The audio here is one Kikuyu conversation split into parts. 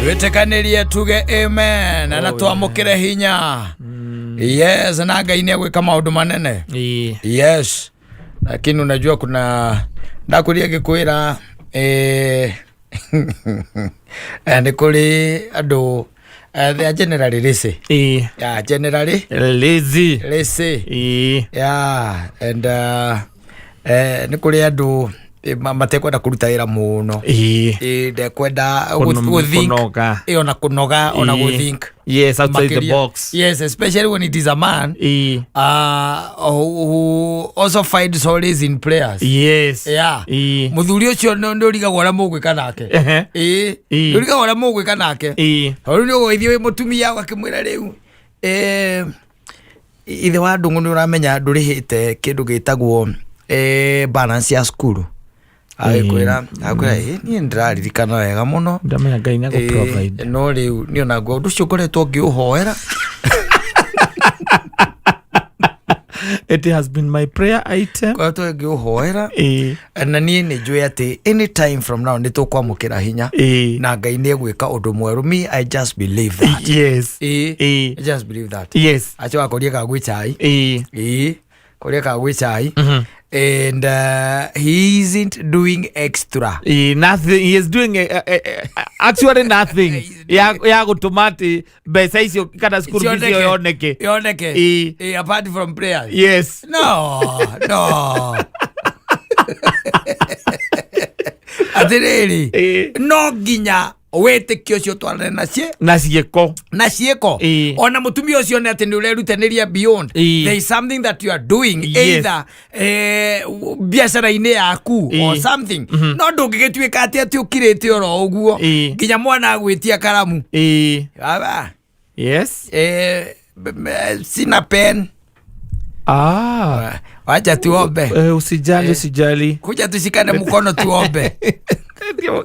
Twĩtĩkanĩrie tuge amen na Oh, twamũkĩre hinya. Yes, na Ngai nĩ egwĩka maũndũ manene. Ĩĩ. Yes, lakini unajua kuna ndakuria ngĩkwĩra nĩ kũrĩ andũ they are generally lazy. Ĩĩ. Yeah, generally Lazy. lazy. Ĩĩ. Yeah, and nĩ kũrĩ andũ matekwenda kũruta wĩra mũno. Ĩĩ. Ndekwenda gũthink. Kũnoga. Ona kũnoga ona Ĩĩ. gũthink. Yes, outside the Makĩria. box. Yes, especially when it is a man Ĩĩ. who also finds solace in prayers. Yes. Yeah. Ĩĩ. Muthuri ũcio nĩ ũrigagwo ũrĩa mũgwĩka nake. Ehe. Ĩĩ. Ĩĩ. Nĩ ũrigagwo ũrĩa mũgwĩka nake. Ĩĩ. Tondũ rĩu nĩ ũgũgĩthiĩ wĩ mũtumia ũgakĩmwĩra rĩu ithe wa ndũng'ũ nĩ ũramenya ndũrĩhĩte kĩndũ gĩtagwo balance ya cukuru. Agĩkwĩra ĩ niĩ nĩndĩraririkana wega mũno. Ndamenya Ngai nĩ agũ-provide. No rĩu niĩ onaguo ũndũ ũcio ngoretwo ngĩũhoera. It has been my prayer item. Ngoretwo ngĩũhoera. Ĩĩ. Na niĩ nĩ njũĩ atĩ any time from now nĩ tũkwamũkĩra hinya. Ĩĩ. Na Ngai nĩ egwĩka ũndũ mwerũ. Me, I just believe that. Yes. Ĩĩ. Ĩĩ. I just believe that. Yes. Acio akorie kagwĩ chai. Ĩĩ. Ĩĩ. Korie kagwĩ chai. And he isn't doing extra. Ĩĩ, nothing. He is doing actually nothing ya gũtũma atĩ mbeca icio kana school fees ĩyo yoneke. Yoneke. Ĩĩ. Ĩĩ, apart from prayers. Yes. No, no. Atĩrĩrĩ, Ĩĩ. no nginya wĩtĩkio ũcio ũtwarane na ciĩ Na ciĩko. Na ciĩko. Ĩĩ. Ona mũtumia ũcio nĩ atĩ nĩ ũrerutanĩria beyond. Ĩĩ. There is something that you are doing, either biacara-inĩ yaku or Ĩĩ. something, no ndũngĩgĩtuĩka atĩ ũkirĩte oro ũguo Ĩĩ. nginya mwana agwĩtia karamu. Ĩĩ. Baba, Yes. sina pen. Ah. Wacha tuombe. Usijali, usijali. Kuja tushikane mkono tuombe.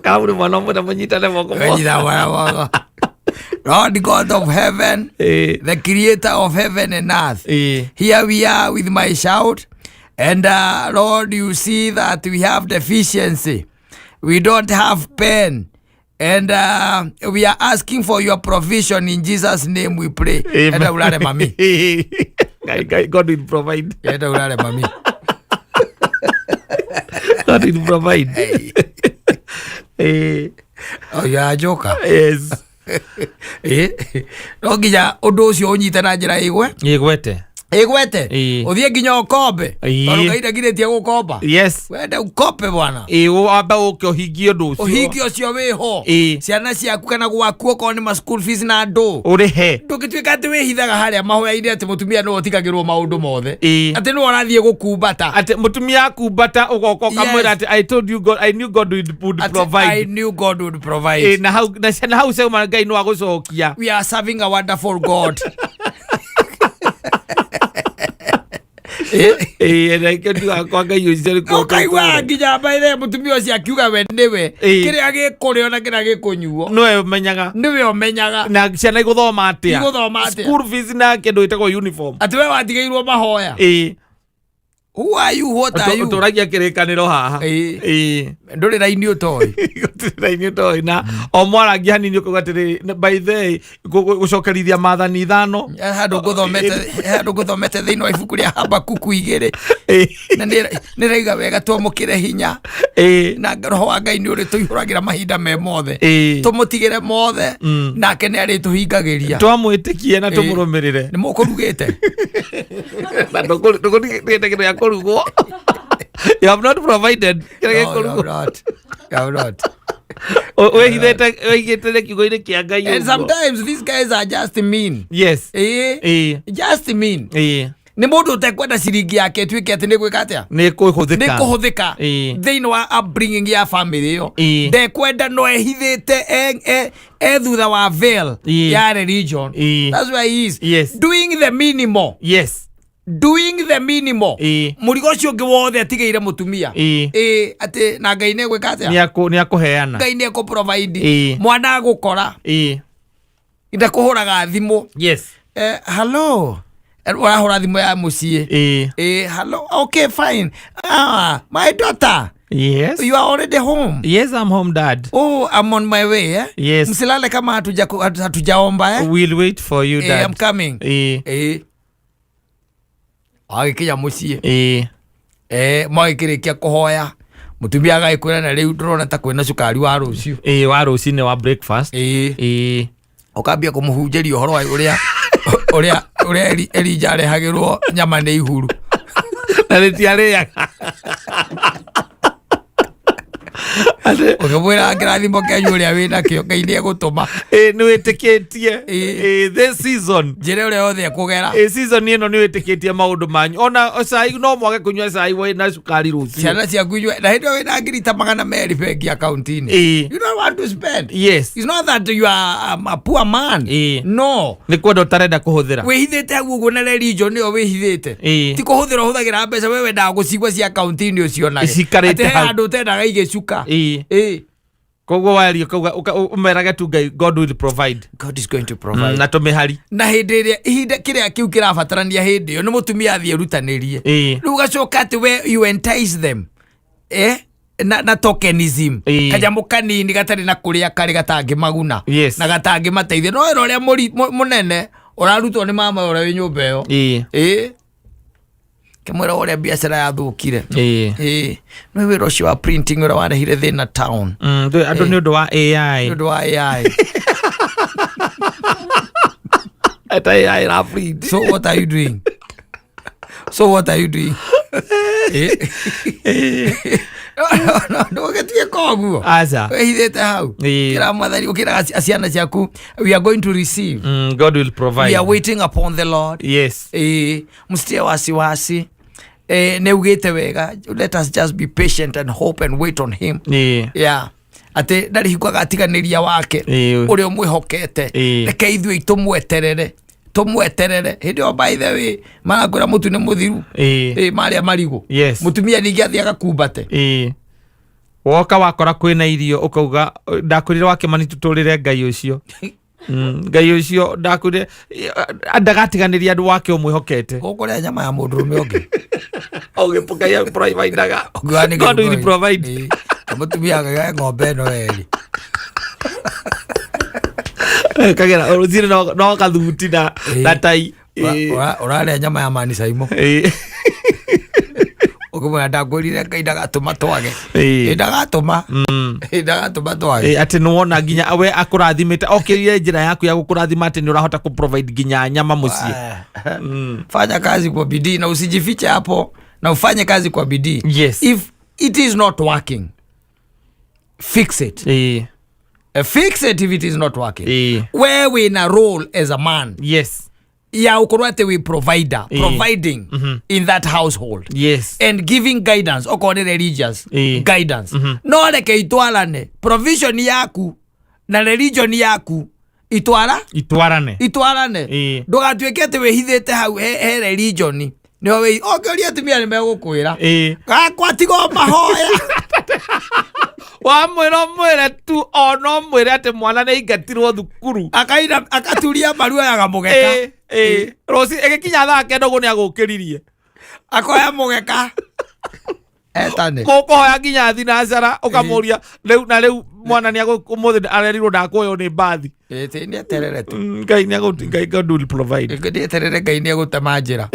Karamu nĩ mwana ũmwe na mũnyitane moko. Wejira mwana moko. Lord God of heaven, Ĩĩ. the creator of heaven and earth, Ĩĩ. here we are with my shout, and Lord, you see that we have deficiency. We don't have pen, and we are asking for your provision. In Jesus' name we pray. Amen. Enda ulale, mami. Ngai, Ngai, God will provide. Enda ulale, mami. God will provide. Oh, ya njoka. Yes. No nginya ũndũ ũcio ũnyite na njĩra ĩgwe Ĩgwete. Ĩgwete. Ĩĩ. Ũthiĩ nginya ũkombe, Ĩĩ. tondũ Ngai ndagirĩtie gũkomba. Yes. Wende ukope, bwana. Ĩĩ, wamba ũke ũhingie ũndũ ũcio. Ũhingi ũcio wĩho. Ĩĩ. Ciana ciaku kana gwaku, okorwo nĩ ma school fees na andũ. Ũrĩhe. Ndũngĩtuĩka atĩ wĩhithaga harĩa mahoya-inĩ atĩ mũtumia nĩwe ũtigagĩrwo maũndũ mothe, Ĩĩ. atĩ nĩwe ũrathiĩ gũkumbata. Atĩ mũtumia akumbata ũgoka ũkamwĩra atĩ I told you God, I knew God would Atĩ I provide. knew God would provide. Ĩĩ, na hau na ciana hau ciauma Ngai no agũcokia. We are serving a wonderful God. Ĩĩ, na ikĩo ndiugaga kwa Ngai ũcio nĩkuo Ũkaigua nginya mbaithe mũtumia ũcio akiuga we nĩwe Ĩĩ. kĩrĩa gĩkũrĩo na kĩrĩa gĩkũnyuo nĩwe ũmenyaga. Nĩwe ũmenyaga. Na ciana igũthoma atĩa. Igũthoma atĩa? School fees na kĩndũ gĩtagwo uniform. Atĩ we watigĩirwo mahoya. Ĩĩ. Who are you? What are you? Ũtũragia kĩrĩkanĩro haha. Ĩĩ. Ĩĩ. Ndũrĩ raini ũtoĩ. Gũtirĩ raini ũtoĩ na o mwarangia hanini ũkauga atĩrĩrĩ, by the way, gũcokerithia maathani ithano. Handũ ngũthomete thĩinĩ wa ibuku rĩa Habakuku 2 Ĩĩ. na nĩ raiga wega twamũkĩre hinya Ĩĩ. na roho wa Ngai nĩ ũrĩ tũihũragĩra mahinda me mothe. Ĩĩ. Tũmũtigĩre mothe nake nĩ arĩtũhingagĩria. Twamwĩtĩkie na Ĩĩ. tũmũrũmĩrĩre. Nĩ mũkũrugĩte. Na ndũkũtigĩte kĩndũ gĩa kũrugwo. You have not provided kĩrĩa No, you gĩkũrugwo. have not. You have not. Wĩhithĩte wĩigĩte kiugo-inĩ kĩa Ngai And ũguo. sometimes these guys are just mean. Yes. Ĩĩ. Ĩĩ. Just mean. Ĩĩ. Nĩ mũndũ ũtekwenda ciringi yake ĩtuĩke atĩ nĩ gwĩka atĩa, nĩ kũhũthĩka. Nĩ kũhũthĩka Ĩĩ. thĩinĩ wa upbringing ya family ĩyo. Ĩĩ. Ndekwenda no ehithĩte e thutha wa veil Ĩĩ. ya religion. Ĩĩ. That's why he is doing the minimal. Doing the minimal. Ĩĩ. Mũrigo ũcio ũngĩ wothe atigĩire mũtumia. Ĩĩ. Ĩĩ, atĩ na Ngai nĩ gwĩka atĩa? Nĩ akũheana. Ngai nĩ ekũ-provide. Ĩĩ. Mwana agũkora ndakũhũraga thimũ. Hello. Ũrahũra thimũ ya mũciĩ. Ĩĩ. Hello, okay, fine. Ah, my daughter. Yes. You are already home? Yes, I'm home, Dad. Oh, I'm on my way, eh? Yes. Msilale kama hatujaomba, eh? We'll wait for you, Eh, Dad. I'm coming. Eh. Agĩkinya mũciĩ, magĩkĩrĩkia kũhoya, mũtumia agagĩkwĩra, na rĩu ndĩrona ta kwĩna cukari wa rũciũ. Wa rũcinĩ wa breakfast. Ũkambia kũmũhunjĩria ũhoro wa ũrĩa Elija arehagĩrwo nyama nĩ ihuru. Na rĩtiarĩaga. Ũkĩmwĩra kĩrathimo kĩanyu ũrĩa wĩnakĩo Ngai nĩ egũtũma. Nĩ wĩtĩkĩtie. This season. Njĩra ũrĩa yothe ekũgera. Season ĩno nĩ wĩtĩkĩtie maũndũ manyu, ona cai no mwage kũnyua cai wĩna cukari rũciũ. Ciana ciaku inyue na hĩndĩ ĩyo wĩna ngiri ta 200 bengi akaunti-inĩ. You don't want to spend. It's not that you are a poor man. No. Nĩ kwenda ũtarenda kũhũthĩra. Wĩhithĩte hau ũguo na religion nĩyo wĩhithĩte. Ti kũhũthĩra ũhũthagĩra mbeca, we wendaga gũcigua cia akaunti-inĩ ũcionage. Cikarĩte Atĩ he hau. handũ ũtendaga igĩcuka. Koguo waria ũkauga ũmerage tu Ngai, God will provide. God is going to provide. Na tũmĩhari. Na hĩndĩ ĩrĩa ihinda kĩrĩa kĩu kĩrabatarania hĩndĩ ĩyo nĩ mũtumia athiĩ erutanĩrie. Rĩu ũgacoka atĩ we you entice them, eh? Na tokenism. Kanyamũ kanini gatarĩ na kũrĩa karĩ gatangĩmaguna. Na gatangĩmateithia, no wĩra ũrĩa mũnene ũrarutwo nĩ mama ũrĩa wĩ nyũmba ĩyo. Kĩmwĩra ũrĩa biacara yathũkire. Nĩ wĩra ũcio wa printing ũrĩa warehire thĩna town. Andũ nĩ ũndũ wa AI. Nĩ ũndũ wa AI. Ata AI ĩra print. So what are you doing? So what are you doing? Ndũgĩtige koguo. Aca. Wĩhithĩte hau. Kĩra Mwathani ũkĩraga ciana ciaku, we are going to receive. God will provide. We are waiting upon the Lord. Msitie wasiwasi. Nĩ ugĩte wega, let us just be patient and hope and wait on him. Yeah, atĩ ndarĩ hingo agatiganĩria wake ũrĩa ũmwĩhokete. Reke ithuĩ tũmweterere, tũmweterere. Hĩndĩ ĩyo, by the way, marakwĩra mũtu nĩ mũthiru. Marĩa marigũ. Mũtumia ningĩ athiĩ agakumbate. Woka wakora kwĩna irio, ũkauga, ndakwĩrire wakĩmani tũtũrĩre Ngai ũcio. Ngai ũcio ndakwĩrire ndagatiganĩria andũ wake ũmwĩhokete. Ũkũrĩa nyama ya mũndũrũme ũngĩ. Ũgĩpũkaia providaga. Ũkiuga nĩ God will Ngai. provide. Mũtumia akagĩa ng'ombe ĩno erĩ. Kagera rũcinĩ no kathuti na tai. Ũrarĩa nyama ya mani caimo. Ũkĩmwĩra, ndakwĩrire Ngai ndagatũma twage. Ndagatũma. Ndagatũma twage. Atĩ nĩwona nginya we akũrathimĩte okĩrire njĩra yaku ya gũkũrathima atĩ nĩ ũrahota kũ-provide nginya nyama mũciĩ. Fanya kazi kwa bidii na usijifiche hapo, na ufanye kazi kwa bidii. If it is not working, fix it. Fix it if it is not working. Where we in a role as a man ya ukorwo atĩ we provider, providing in that household and giving guidance, okorwo nĩ religious guidance. No reke itwarane, provision yaku na religion yaku itwara Itwarane. Itwarane. Ndũgatuĩke atĩ wĩhithĩte hau he religion nĩho wĩ ũngĩũria atumia nĩ megũkwĩra, gakwa tiga o mahoya. Wamwĩra ũmwĩre tu ona ũmwĩre atĩ mwana nĩ aingatirwo thukuru. Akaina akaturia maru oyaga mũgeka. Rũci ĩgĩkinya thaa 9 ũguo nĩ agũkĩririe. Akoya mũgeka etane. Gũkũhoya nginya thinacara ũkamũria rĩu na rĩu mwana nĩ ũmũthĩ arerirwo ndakuoywo nĩ mbathi. Ĩ nĩeterere tu. Ngai nĩ Ngai, God will provide. Nĩeterere, Ngai nĩ egũtema njĩra.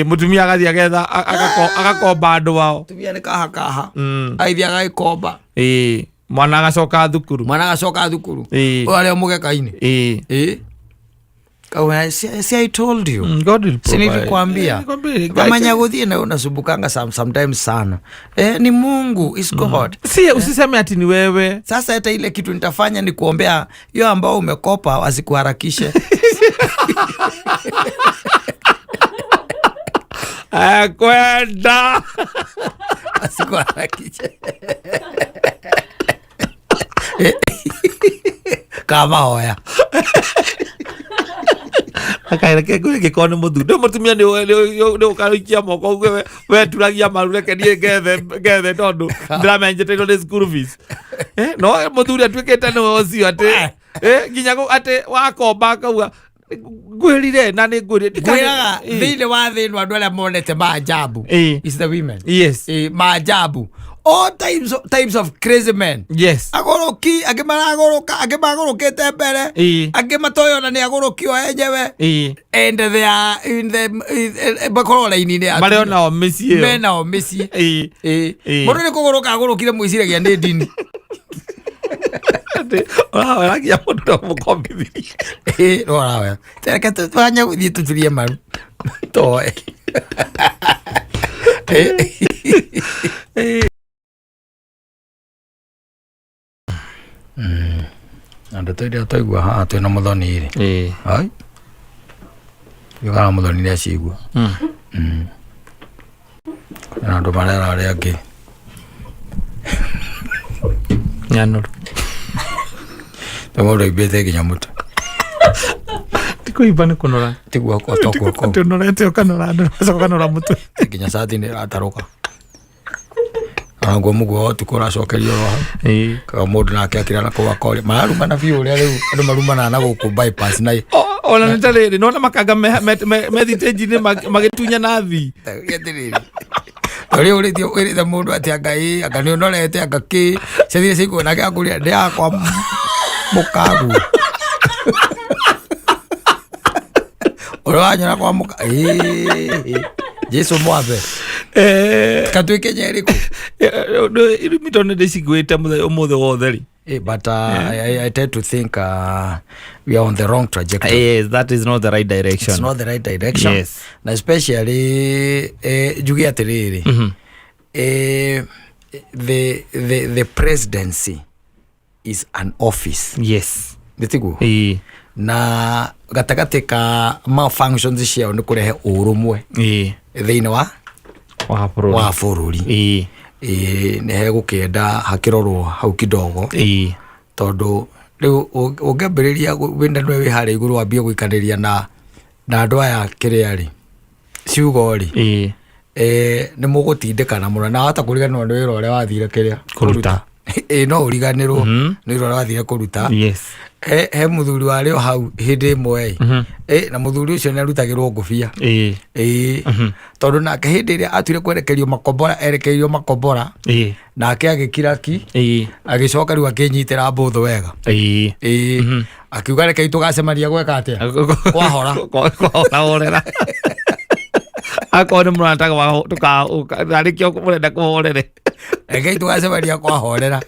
Mũtumia agathiĩ agetha agakomba andũ ao. Mũtumia nĩ kaha kaha. Agĩthiĩ agagĩkomba. Mwana agacoka thukuru. Mwana agacoka thukuru. Ũyũ arĩ o mũgeka-inĩ. Kauga, si I told you? God will Si provide. nilikwambia? Nilikwambia. Kamanya guthie na unasumbukanga sometimes sana. Ni Mungu is God. Si usiseme ati ni wewe. Sasa hata ile kitu nitafanya ni kuombea hiyo ambao umekopa wasikuharakishe. Kwenda. Wasikuharakishe. Kama hoya. Akaereke ngwĩ gĩkorwo nĩ mũthuri nĩ mũtumia nĩ ũkaikia moko uge we turagia maru, reke niĩ ngethe tondũ ndĩramenjeteirwo nĩ school fees. No mũthuri atuĩkĩte nĩwe ũcio atĩ nginya atĩ wakomba akauga ngwĩrire na nĩ ngwĩrire. Ngwĩraga thĩinĩ wa thĩ ĩno andũ arĩa monete maajabu is the women. Maajabu. All types of crazy men. Agũrũki, angĩ maragũrũka, angĩ magũrũkĩte mbere, angĩ matoĩ ona nĩ agũrũki o enyewe, and they are in the makorwo raini-inĩ ya Marĩ onao mĩciĩ ĩyo. Menao mĩciĩ. Ĩĩ. Mũndũ nĩ kũgũrũka agũrũkire, mwĩciragia nĩ ndini. Atĩ ũrahoeragia mũndũ no mũkombithirie. Ĩĩ, no ũrahoya reke twanya gũthiĩ tũturie maru toe. Na ndeto iria twaigua haha twĩna mũthoni rĩ, ai yugaga mũthoni nĩ acigua na andũ marera arĩa angĩ. Nyanũrũ. Nĩ mũndũ aimbĩte nginya mũtwe. Ti kũimba, nĩ kũnora. Ti guoko, to guoko. Atĩ ũnorete ũkanora andũ, ũgacoka ũkanora mũtwe. Nginya cati nĩ ĩratarũka, onaguo mũguo wa ũtukũ ũracokerio oro hau. Kaga mũndũ nake akĩra na kũu akoria mararumana biũ, ũrĩa rĩu andũ marumanaga na gũkũ bypass na Ona nĩ ta rĩrĩ nona makanga me thitĩnji-inĩ magĩtunyana thi. Atĩrĩrĩ, ũrĩa ũrĩtie wĩrĩte mũndũ atĩ anga ĩ anga nĩ ũnorete anga kĩ ciathire ciaigua nake akũria ndĩ yakwa mũkagu ũrĩa wanyona kwa mũka ĩĩ Jesu mwambe katuĩke nyerĩkũ. Irumi tondũ nĩ ndĩciguĩte mũthenya ũmũthĩ wothe rĩ. But I tend to think we are on the wrong trajectory. Yes, that is not the right direction. It's not the right direction. Na especially njuge atĩrĩrĩ, the presidency is an office. Nĩ tiguo? Na gatagatĩ ka ma functions ciao nĩ kũrehe ũrũmwe thĩinĩ wa wa bũrũri. Wa bũrũri. Nĩ hegũkĩenda hakĩrorwo hau kidogo, tondũ rĩu ũngĩambĩrĩria wĩna nĩwe wĩ harĩa igũrũ wambie gũikanĩria na andũ aya kĩrĩa rĩ ciugo rĩ, nĩ mũgũtindĩkana mũno na wahota kũriganĩrwo nĩ wĩra ũrĩa wathire kĩrĩa Kũruta. Ĩ no ũriganĩrwo nĩ wĩra ũrĩa wathire kũruta. He mũthuri warĩ o hau hĩndĩ ĩmwe ĩ. Na mũthuri ũcio nĩ arutagĩrwo ngũbia, ĩ tondũ nake hĩndĩ ĩrĩa atuire kwerekerio makombora, erekeirio makombora, nake agĩkira ki, agĩcoka rĩu akĩnyitĩra mbũthũ wega. Ĩ akiuga rekei tũgacemania gweka atĩa kwahora. Kwahora horera, akorwo nĩ mũrataga narĩkĩo mũrenda kũhorere. Rekei tũgacemania kwahorera,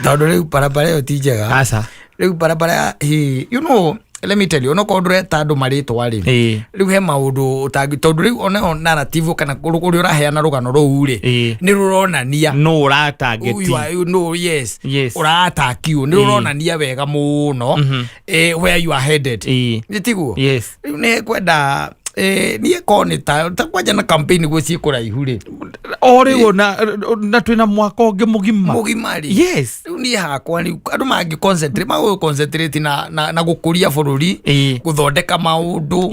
tondũ rĩu barabara ĩyo ti njega. Aca. Rĩu barabara hi, let me tell you, onokorwo ndũreta andũ marĩtwa rĩ, rĩu he maũndũ ũtangi, tondũ rĩu onayo narrative kana ũrĩa ũraheana rũgano rũu rĩ, nĩ rũronania no ũratangĩti. You are, you know, yes, ũratakiũ nĩ rũronania wega mũno where you are headed. Nĩ tiguo? Yes. Rĩu nĩ kwenda niĩ korwo nĩ ta kwanja na campaign guo ciĩ kũraihu rĩ. O rĩu na twĩna mwaka ũngĩ mũgima. Mũgima rĩ. Rĩu niĩ hakwa rĩu andũ mangĩ concentrate, magũ concentrate na gũkũria bũrũri, gũthondeka maũndũ,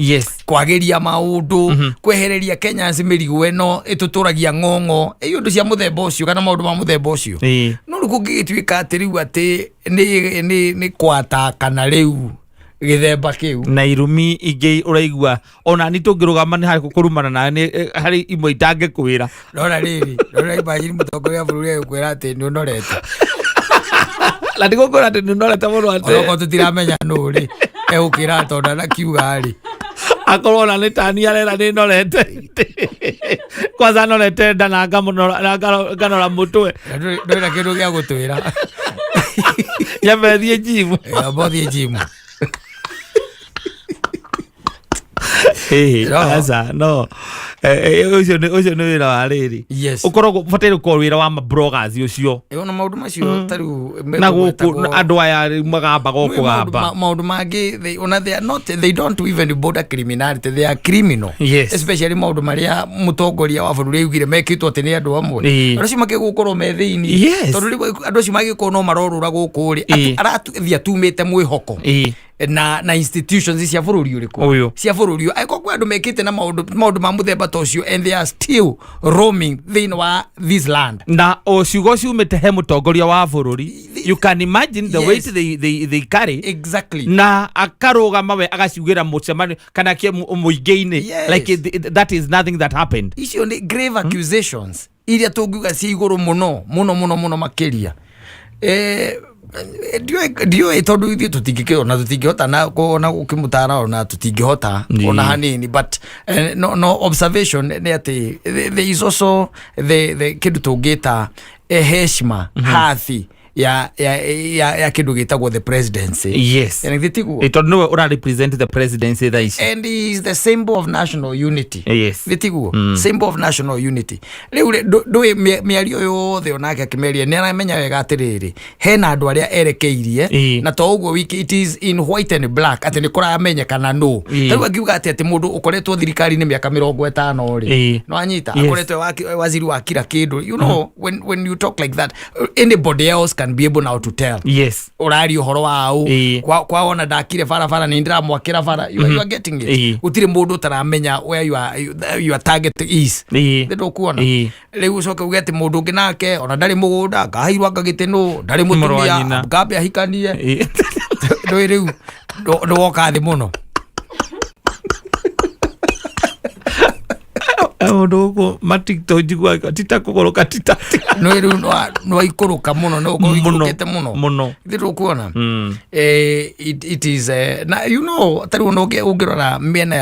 kwagĩria maũndũ, kwehereria Kenyans mĩrigo ĩno ĩtũtũragia ng'ong'o, ĩ ũndũ cia mũthemba ũcio kana maũndũ ma mũthemba ũcio. No rĩu kũngĩgĩtuĩka atĩ rĩu atĩ nĩ kwatakana rĩu gĩthemba kĩu. Na irumi ingĩ ũraigua ona ni tũngĩrũgama nĩ harĩ kũrumana nawe nĩ harĩ imwe itangĩkwĩra. Rora rĩrĩ, rora, imagine mũtongoria wa bũrũri agĩkwĩra atĩ nĩ ũnorete. Na ndigũkwĩra atĩ nĩ ũnorete mũno atĩ Onokorwo tũtiramenya nũ rĩ egũkĩra, tondũ anakiuga rĩ, akorwo ona nĩ tani arera nĩ norete kwanza norete nda na ngamũnora- na nganora mũtwe. Na ndũrĩ na kĩndũ gĩa gũtwĩra. Nyambe thiĩ njimu. Amba ũthiĩ njimu. Ĩĩ, No. aca no ũcio nĩ wĩra wa rĩrĩ ũkoragwo ũbataire gũkorwo wĩra wa mabloggers ũcio. Ĩ, ona maũndũ macio ta rĩu Na gũkũ mekũgwetagwo- andũ aya rĩu magambaga o Maũndũ kũgamba. Maũndũ mangĩ ona they are not, they don't even border criminality, they are criminal. Especially maũndũ marĩa mũtongoria wa bũrũri augire mekĩtwo atĩ nĩ andũ amwe. Andũ acio makĩgũkorwo me thĩinĩ, tondũ rĩu andũ acio magĩkorwo no marorũra gũkũ rĩ, arathiĩ atumĩte mwĩhoko. Na institutions cia bũrũri ũrĩkũ? Ũyũ. Cia bũrũri ũyũ, angĩkorwo kwĩ andũ mekĩte na maũndũ ma mũthemba ta ũcio and they are still roaming thĩinĩ wa this land. Na o ciugo ciumĩte he mũtongoria wa bũrũri, you can imagine the weight they carry. Na akarũgama we agaciugĩra mũcemanio kana mũingĩ-inĩ like that is nothing that happened. Icio nĩ grave accusations iria tũngiuga ci igũrũ mũno mũno mũno mũno makĩria. Ndiũĩ tondũ ithuĩ tũtingĩkĩona, tũtingĩhota na gũkĩmũtara, ona tũtingĩhota ona hanini, but no observation nĩ atĩ there is also the kĩndũ tũngĩta heshima, hathi ya kĩndũ gĩtagwo the presidency. Na githĩ tiguo? Tondũ nĩwe ũra represent the presidency thaa ici. And he is the symbol of national unity. Gĩtiguo symbol of national unity. Rĩu rĩ, ndũĩ mĩario yothe onake akĩmeria nĩ aramenya wega atĩrĩrĩ, hena andũ arĩa erekeirie, na to ũguo wiki, it is in white and black atĩ nĩ kũramenyekana nũ. Tarĩu angiuga atĩ mũndũ ũkoretwo thirikari-inĩ mĩaka 50 rĩ, no anyita, akoretwo waziri wa kila kĩndũ, when you talk like that, anybody else can be able now to tell ũraria ũhoro wa ũ. Kwa ona ndakire barabara, nĩ ndĩramwakĩra bara. You are getting it? Gũtirĩ mũndũ ũtaramenya where your target is. Nĩ ndũkuona? Rĩu ũcoke uge atĩ mũndũ ũngĩ nake ona ndarĩ mũgũnda, ngaheirwo anga gĩtĩ nũ, ndarĩ Mũrũ wa mũtumia, nyina. ngambe ahikanie. Ndũĩ rĩu ndũwoka thĩ mũno. Mũndũ gũkũ matiktok njiguaga tita kũgũrũka tita. Nĩ rĩu nĩwaikũrũka mũno, nĩ ũkorwo Mũno, ikũrũkĩte mũno. Mũno. Ithe ndũkuona? It is na tarĩu ona ũngĩrora mĩena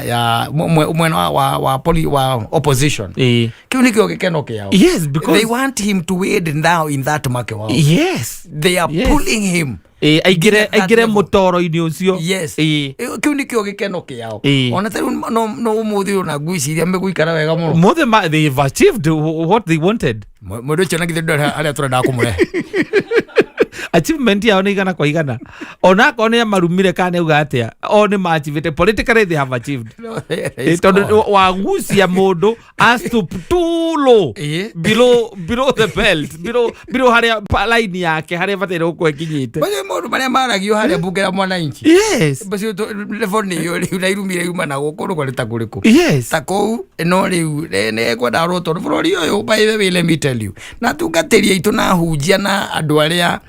ya mwena wa opposition, kĩu nĩkĩo gĩkeno kĩao. Yes, because They want him to wade now in that make wao. They are pulling him Aingĩre that aingĩre level. mũtoro-inĩ ũcio. Kĩu nĩkĩo gĩkeno kĩao. Ona tarĩu no ũmũthĩ ũyũ na ngwĩciria megũikara wega mũno. Mothe they've achieved what they wanted. Mũndũ ũcio na githĩ ndũrĩ harĩa tũrendaga kũmũrehe? Achievement yao nĩ 100%, onakorwo nĩ amarumire kana nĩ auga atĩa, o nĩ maachivĩte. Politically they have achieved. Tondũ wagucia mũndũ a stoop too low, below the belt, below harĩa line yake harĩa bataire gũkorwo ĩkinyĩte. Macio maũndũ marĩa maragio harĩa mbunge ya mwananchi. Macio level nĩ iyo rĩu na irumire yuma na gũkũ rũgwarĩ ta kũrĩkũ? Ta kũu. No rĩu nĩ kwenda rwo tondũ bũrũri ũyũ, by the way, let me tell you, na atungatĩri aitũ na ahunjia na andũ arĩa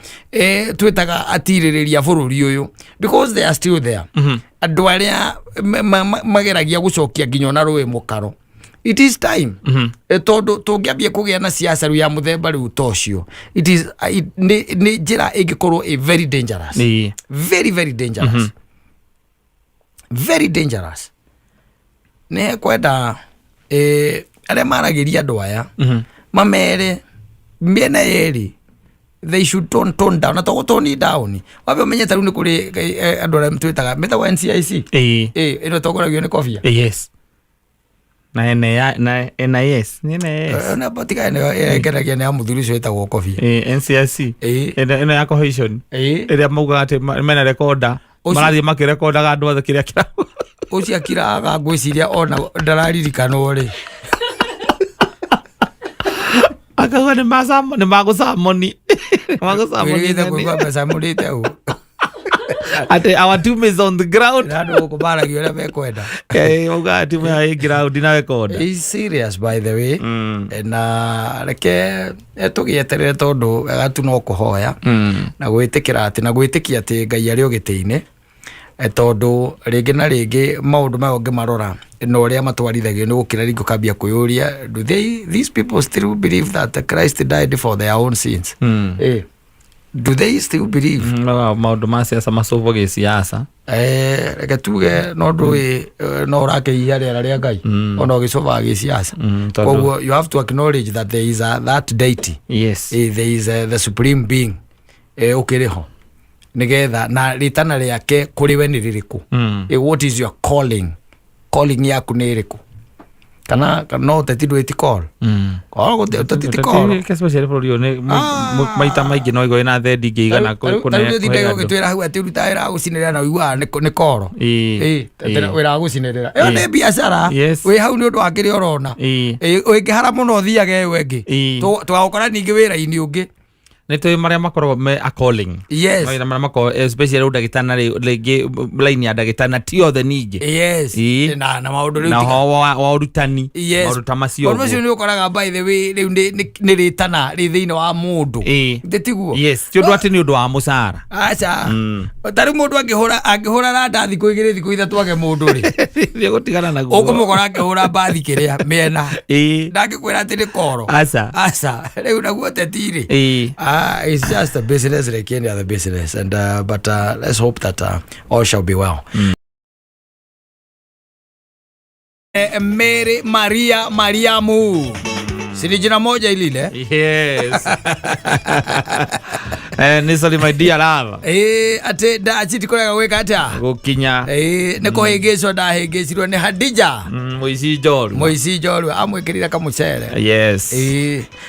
twĩtaga atirĩrĩria bũrũri ũyũ, because they are still there, andũ arĩa mageragia gũcokia nginya ona rũĩ mũkaro, it is time. Tondũ tũngĩambia kũgĩa na siasa rĩu ya mũthemba rĩu ta ũcio, it is nĩ njĩra ĩngĩkorwo ĩ very dangerous. Very, very dangerous, very dangerous. Nĩ kwenda arĩa maragĩria andũ aya mamere mĩena yerĩ they should tone down, na to gũtone down, wambe ũmenye ta rĩu nĩ kũrĩ andũ arĩa twĩtaga metagwo NCIC. Ĩno ĩtongoragio nĩ Kobia. Yes, na NIA, na NIS, nĩ NIS. Na tiga ĩno ĩrengeregia nĩ ya mũthuri ũcio wĩtagwo Kobia. NCIC. Ĩno ya cohesion, ĩrĩa maugaga atĩ mena rekoda, marathiĩ makĩrekondaga andũ othe kĩrĩa kĩra Ũcio akiraga, ngwĩciria ona ndararirikanwo rĩ. Akauga nĩ magũcamoni, nĩ magũcamoni. Wĩrĩgĩte kũigua mbeca mũrĩte ũũ. Atĩ our team is on the ground. Na andũ gũkũ maragia ũrĩa mekwenda. Maugaga timu ya ĩ ground na rekoda. Is serious, by the way. Na reke tũgĩeterere, tondũ wega tu no kũhoya na gwĩtĩkĩra atĩ na gwĩtĩkia atĩ Ngai arĩ o gĩtĩ-inĩ. Tondũ rĩngĩ na rĩngĩ maũndũ maya ũngĩmarora na ũrĩa matwarithagio nĩ gũkĩra rĩngĩ ũkambia kwĩyũria, do these people still believe that Christ died for their own sins? Do they still believe? Maũndũ ma siasa macũbwo gĩsiasa. Reke tuge no ndũĩ, no ũrakĩhihia rĩera rĩa Ngai ona ũgĩcobaga gĩsiasa. Koguo you have to acknowledge that there is that deity. There is the supreme being ũkĩrĩ ho nĩgetha na rĩtana rĩake kũrĩ we nĩ rĩrĩkũ. What is your calling? Calling yaku nĩ ĩrĩkũ? Kana no ũteti ndwĩ ti call? Korwo ũteti ti call. Especially bũrũri ũyũ nĩ maita maingĩ no igwe na thendi ingĩ igana Tarĩu kũhe ũtindaga andũ. ũgĩtwĩra hau atĩ ũrutaga wĩra wa gũcinĩrĩra na ũiguaga nĩ koro. Atĩ wĩra wa gũcinĩrĩra ĩyo nĩ biacara. Wĩ hau nĩ ũndũ wa kĩrĩa ũrona. Ũngĩhara mũno ũthiage ĩyo ĩngĩ. Tũgagũkora ningĩ wĩra-inĩ ũngĩ. Nä tå marä a makoragwo me a calling. Mawĩra marĩa makoragwo, especially rĩu ndagĩtarĩ na rĩngĩ line ya ndagĩtarĩ na ti othe ningĩ. Na maũndũ rĩu Na ho wa ũrutani, maũndũ ta macio Maũndũ macio ũguo. Nĩ ũkoraga, by the way, rĩu nĩ rĩtana rĩ thĩinĩ wa mũndũ. Tiguo? Yes, ti ũndũ atĩ nĩ ũndũ wa mũcara. Aca, ta rĩu mũndũ angĩhũra randa thikũ 2, thikũ 3, age mũndũ rĩ, nĩ gũtigana naguo. Ũkũmũkora akĩhũra mbathi kĩrĩa mĩena. Ndangĩkwĩra atĩ nĩ koro. Aca. Aca, rĩu naguo teti rĩ, it's just a business like any other business, and but let's hope that all shall be well. Mary, Maria, Mariamu, si ni jina moja ilile? Yes. Nĩ sorry, my dear love. Atĩ ndacitikorega gwĩka atĩa? Gũkinya. Nĩ kũhĩngĩcwo ndahĩngĩcirwo nĩ Hadija. Mũici njorua. Mũici njorua amwĩkĩrire kamũcere.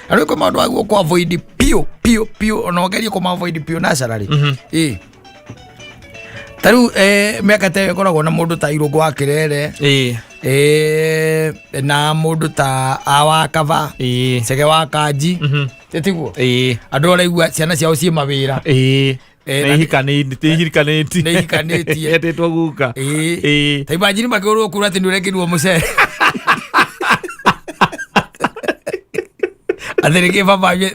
Na rĩu kwĩ maũndũ wagwo kũ avoid piũ piũ piũ, ona ũgerie kũma avoid piũ naturally. Ta rĩu mĩaka ta ĩyo ĩkoragwo na mũndũ ta Irũngũ wa Kĩrere, na mũndũ ta Awakaba, Cege wa Kanji. Tiguo? Andũ araigua ciana ciao ciĩ mawĩra. Nĩ ihikanĩtie. Nĩ ihikanĩtie. Etĩtwo guka. Ta imagine makĩũrwo kura atĩ nĩ ũrekĩrirwo mũcere, atĩ nĩkĩ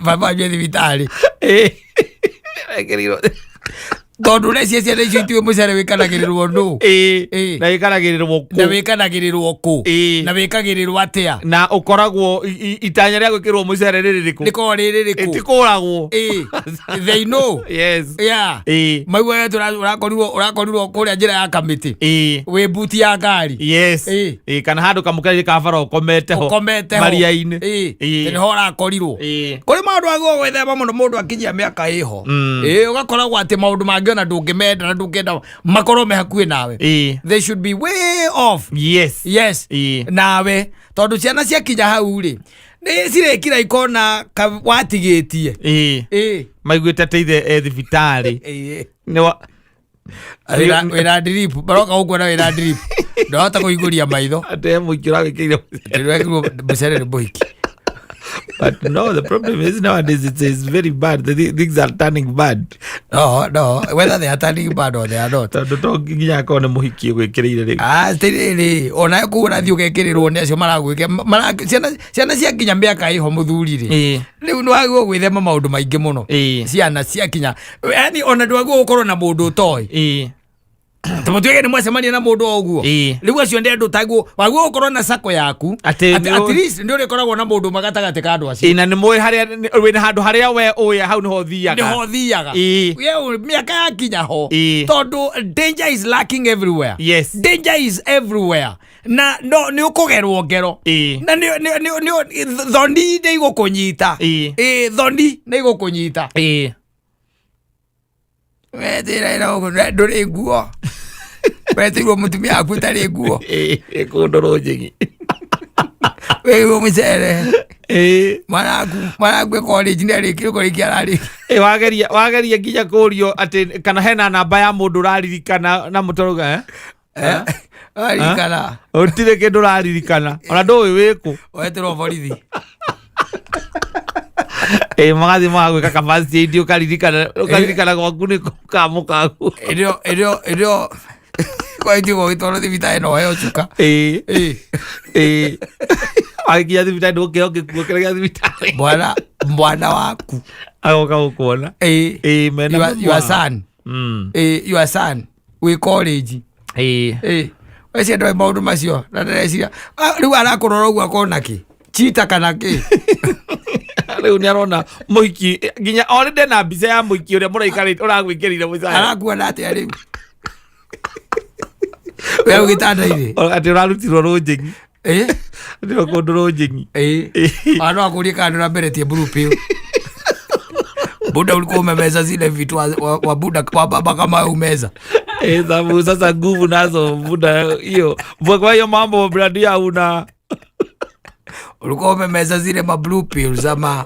baba anyue thibitarĩ? Ekĩrirwo. Tondũ ũrecia ciana icio itiũĩ mũcere wĩkanagĩrĩrwo nũ. Na ĩkaragĩrĩrwo Na kũ? wĩkanagĩrĩrwo kũ? Na wĩkagĩrĩrwo atĩa? Na ũkoragwo itanya rĩa gwĩkĩrwo mũcere rĩrĩ rĩkũ? Rĩkoragwo rĩrĩ rĩkũ? Ĩtikũragwo. They know. Maigua ũrakorirwo kũrĩa njĩra ya Kamĩtĩ, wĩ mbuti ya ngari. Kana handũ kamũkĩra ka bara ũkomete ho. Ũkomete ho. Maria-inĩ. Nĩho ũrakorirwo. Kũrĩ maũndũ agwo gwĩthema mũno mũndũ akinyia mĩaka ĩho. Ũgakoragwo atĩ maũndũ mangĩ ona ndũngĩmenda na ndũngĩenda makorwo me hakuhĩ nawe. They should be way off. Yes. Nawe tondũ ciana ciakinya hau rĩ, nĩ cirĩkira ikona watigĩtie. Maiguĩte atĩ ithe e thibitarĩ. Nĩ wa Wĩna drip, maroka gũkuona wĩna drip, ndwahota kũhingũria maitho. Atĩ he mũingĩ ũrawĩkĩire. Ndĩrekirwo mũcere nĩ mũhiki. But no, the problem is nowadays it's very bad. The things are turning bad. No, whether they are turning bad or they are not. Tondũ to nginya akorwo nĩ mũhiki ũgwĩkĩrĩire rĩu. Atĩrĩrĩ, ona kũu ũrathiĩ ũgekĩrĩrwo nĩ acio maragwĩke ciana ciakinya mĩaka ĩho, mũthuri rĩ, rĩu nĩ wagĩrĩirwo gwĩthema maũndũ maingĩ mũno. Ciana ciakinya, yani ona ndwagĩrĩirwo gũkorwo na mũndũ ũtoĩ. Tũmũtuĩke nĩ mwacemania na mũndũ o ũguo. Rĩu acio nĩ andũ taguo wagĩrĩirwo gũkorwo na sako yaku. Atĩ At least nĩ ũrĩkoragwo na mũndũ ũmwe gatagatĩ ka andũ acio. Ĩĩ, na nĩ mũĩ harĩa wĩna handũ harĩa we ũĩ hau nĩho ũthiaga. Nĩho ũthiaga. We, mĩaka yakinya ho, tondũ danger is lacking everywhere. Danger is everywhere na no nĩ ũkũgerwo ngero. Na nĩ thoni nĩ igũkũnyita. Thoni nĩ igũkũnyita. Wetĩra ĩra ũguo ndũrĩ nguo, wetĩirwo mũtumia waku ũtarĩ nguo. Kũndũ rũnjĩgi. Wĩirwo mũcere. Mwana waku e college nĩ arĩkire kũrĩkia ararĩkia. Wageria nginya kũrio atĩ kana hena namba ya mũndũ ũraririkana na mũtoroga, eh? Arikana. Ũtirĩ kĩndũ ũraririkana, ona ndũĩ wĩkũ. Wetĩrwo borithi. Magathiĩ magagwĩka ka first aid, ũkaririkana gwaku nĩ kamũkagu. Ĩrĩo kwaitigo gĩtwarwo thibitarĩ na ũheo cuka. Wagĩkinya thibitarĩ ndũgũkĩheo gĩkuo kĩrĩa gĩa thibitarĩ. Mwana waku. Agoka gũkuona. Mena Your son. Your son wĩ college. Weciria ndoĩ maũndũ macio na ndĩreciria, rĩu arakũrora ũguo akona kĩ chita kana kĩ? Rĩu nĩ arona mũhiki nginya already na mbica ya mũhiki ũrĩa mũraikarĩte ũragwĩkĩrire mũcere. Arakuona atĩa rĩu wĩ hau gĩtanda-inĩ? Atĩ ũrarutirwo rũnjĩng'i. Atĩ kũndũ rũnjĩng'i. Ona no akũrie kana ndũramberetie blue pill. Buda, ulikuwa umemeza zile vitu wa buda wa baba kama umeza? Sababu sasa nguvu nazo buda hiyo kwa hiyo mambo bradia una Ulikuwa umemeza zile ma blue pills ama?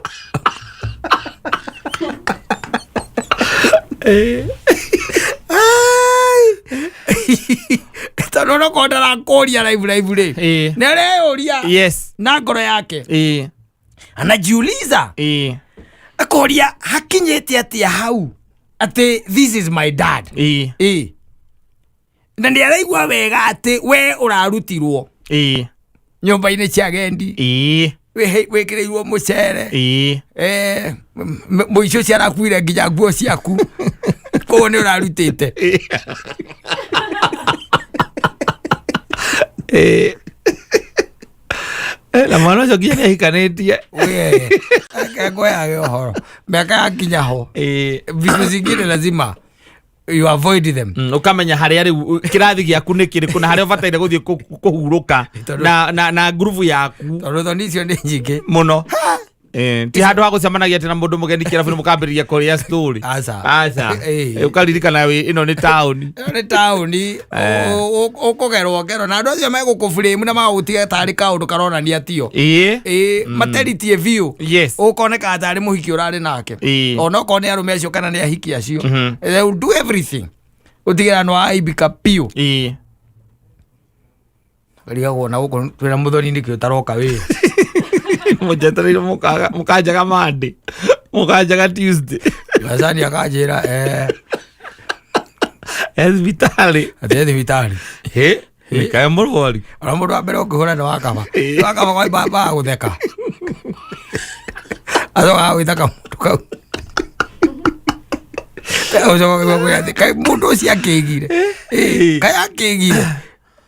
Tondũ onokorwo ndarakũria live live rĩ, nĩ areyũria na ngoro yake, anajiuliza. Akoria hakinyĩte atĩa hau atĩ this is my dad. Ĩ na nĩ araigua wega atĩ we ũrarutirwo nyũmba-inĩ cia agendi, wĩkĩrĩirwo mũcere, mũico ũcio arakuire nginya nguo ciaku, koguo nĩ ũrarutĩte. Na mwana ũcio nginya nĩ ahikanĩtie. Ngweyage ũhoro mĩaka yakinya ho, vitu zingine lazima you avoid them. Ũkamenya harĩa rĩu kĩrathi gĩaku nĩ kĩrĩkũ na harĩa ũbataire gũthiĩ kũhurũka na ngurubu yaku. Tondũ thoni icio nĩ nyingĩ. Mũno. Ti handũ ha gũcemanagia atĩ na mũndũ mũgeni kĩrabu-inĩ mũkambĩrĩria kũrĩa story. Aca. Aca. Ũkaririkana ĩno nĩ taũni. Ĩno nĩ taũni, ũkũgerwo ngero na andũ acio megũkũburĩmu na magũtiga tarĩ kaũndũ karonania tio. Ĩĩ, materitie biũ. Ũkoneka tarĩ mũhiki ũrarĩ nake. Onokorwo nĩ arũme acio kana nĩ ahiki acio. They will do everything. Ũtigĩra nĩ waaibika biũ. Rigagwo na gũkũ twĩna mũthoni nĩkĩ ũtaroka wĩra. Mũnjetereire mũkanjaga Monday. Mũkanjaga Tuesday. Macani akanjĩra Thibitarĩ. Atĩ thibitarĩ. Hĩ, nĩkae mũrwaru. Ona mũndũ wa mbere ũkĩhũra nĩ wakaba. Wakaba kwa baba gũtheka. Acoka agwĩta kamũndũ kau. Ũcoka ũkaigua atĩ kaĩ mũndũ ũcio akĩgire. Kaĩ akĩgire.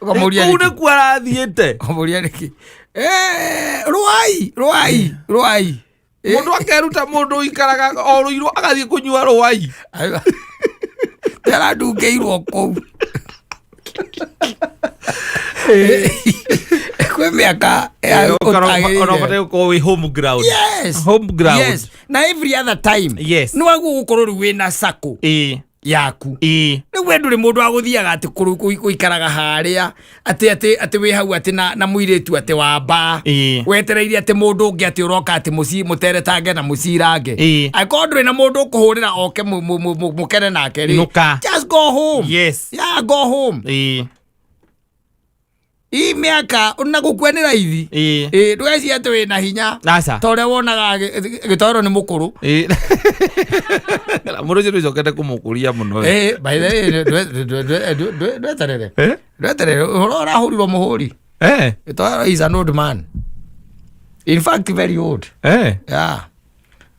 Ũkamũria Kũu nĩkĩ? nĩkuo arathiĩte. Ũkamũria nĩkĩ? Rwai, rwai, rwai. Mũndũ akeruta mũndũ ũikaraga o rũirũ agathiĩ kũnyua rwai. Aradungĩirwo kũu. Kwĩ mĩaka ya ũtagĩrĩire. Ona ũbataire gũkorwo wĩ home ground. Yes. Home ground. Yes. Na every other time. Yes. Nĩ wagwo gũkorwo rĩu wĩna sacco yaku. Rĩu we ndũrĩ mũndũ wa gũthiaga atĩ gũikaraga harĩa atĩ atĩ atĩ wĩ hau atĩ na mũirĩtu atĩ wa mbaa, wetereire atĩ mũndũ ũngĩ atĩ ũroka atĩ mũci mũteretange na mũcirange. Angĩkorwo ndũrĩ na mũndũ ũkũhũrĩra oke mũkene nake rĩ, Inũka. just go home. Yes. Yeah, go home. Ii mĩaka na gũkua nĩ raithi. Ĩ ndũgecirie atĩ wĩna hinya Aca. ta ũrĩa wonaga gĩtoero nĩ mũkũrũ. Mũndũ ũcio nĩũcokete kũmũkũria mũno. By the way, ndweterere. Ndweterere ũhoro ũrahũrirwo mũhũri. Gĩtoero is an old man, in fact very old. Yeah,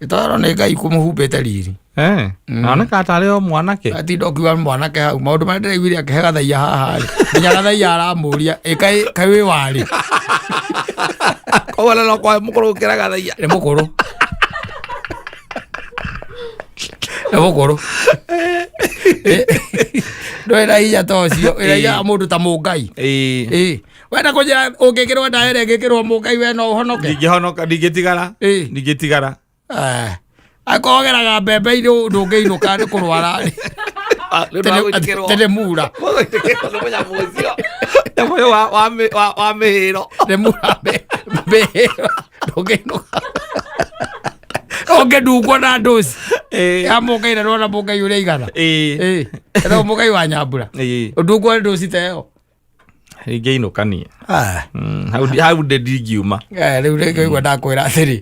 gĩtoero nĩ Ngai kũmũhumbĩte riri. Aoneka tarĩ o mwanake. Atinda ũkiuga mwanake hau, maũndũ marĩa ndĩraiguire akĩhe gathaiya haha rĩ, nginya gathaiya aramũria, ĩ kaĩ wĩ warĩ. Koguo no kwa mũkũrũ gũkĩra gathaiya. Nĩ mũkũrũ, nĩ mũkũrũ. Ndũrĩ na hinya ta ũcio, wĩna hinya wa mũndũ ta mũngai. Ĩ wenda kũnjĩra ũngĩkĩrwo ndawa ĩrĩa ĩngĩkĩrwo mũngai we no ũhonoke? Ndingĩhonoka, ndingĩtigara. Ndingĩtigara. Akorwo geraga mbembe-inĩ ndũngĩinũka nĩ kũrwara tene mura. Nĩ mũnyamũ ũcio, nyamũ ũyũ wa mĩhĩro. Nĩ mura mbĩhĩro, ndũngĩinũka ũngĩndungwo na ndũci ya mũngai na nĩwona mũngai ũrĩa igana. Ĩĩ mũngai wa nyambura, ũndungwo nĩ ndũci ta ĩyo. Ingĩinũka niĩ. Hau ndĩ ndingiuma. Rĩu rĩngĩ igua ndakwĩra atĩrĩ,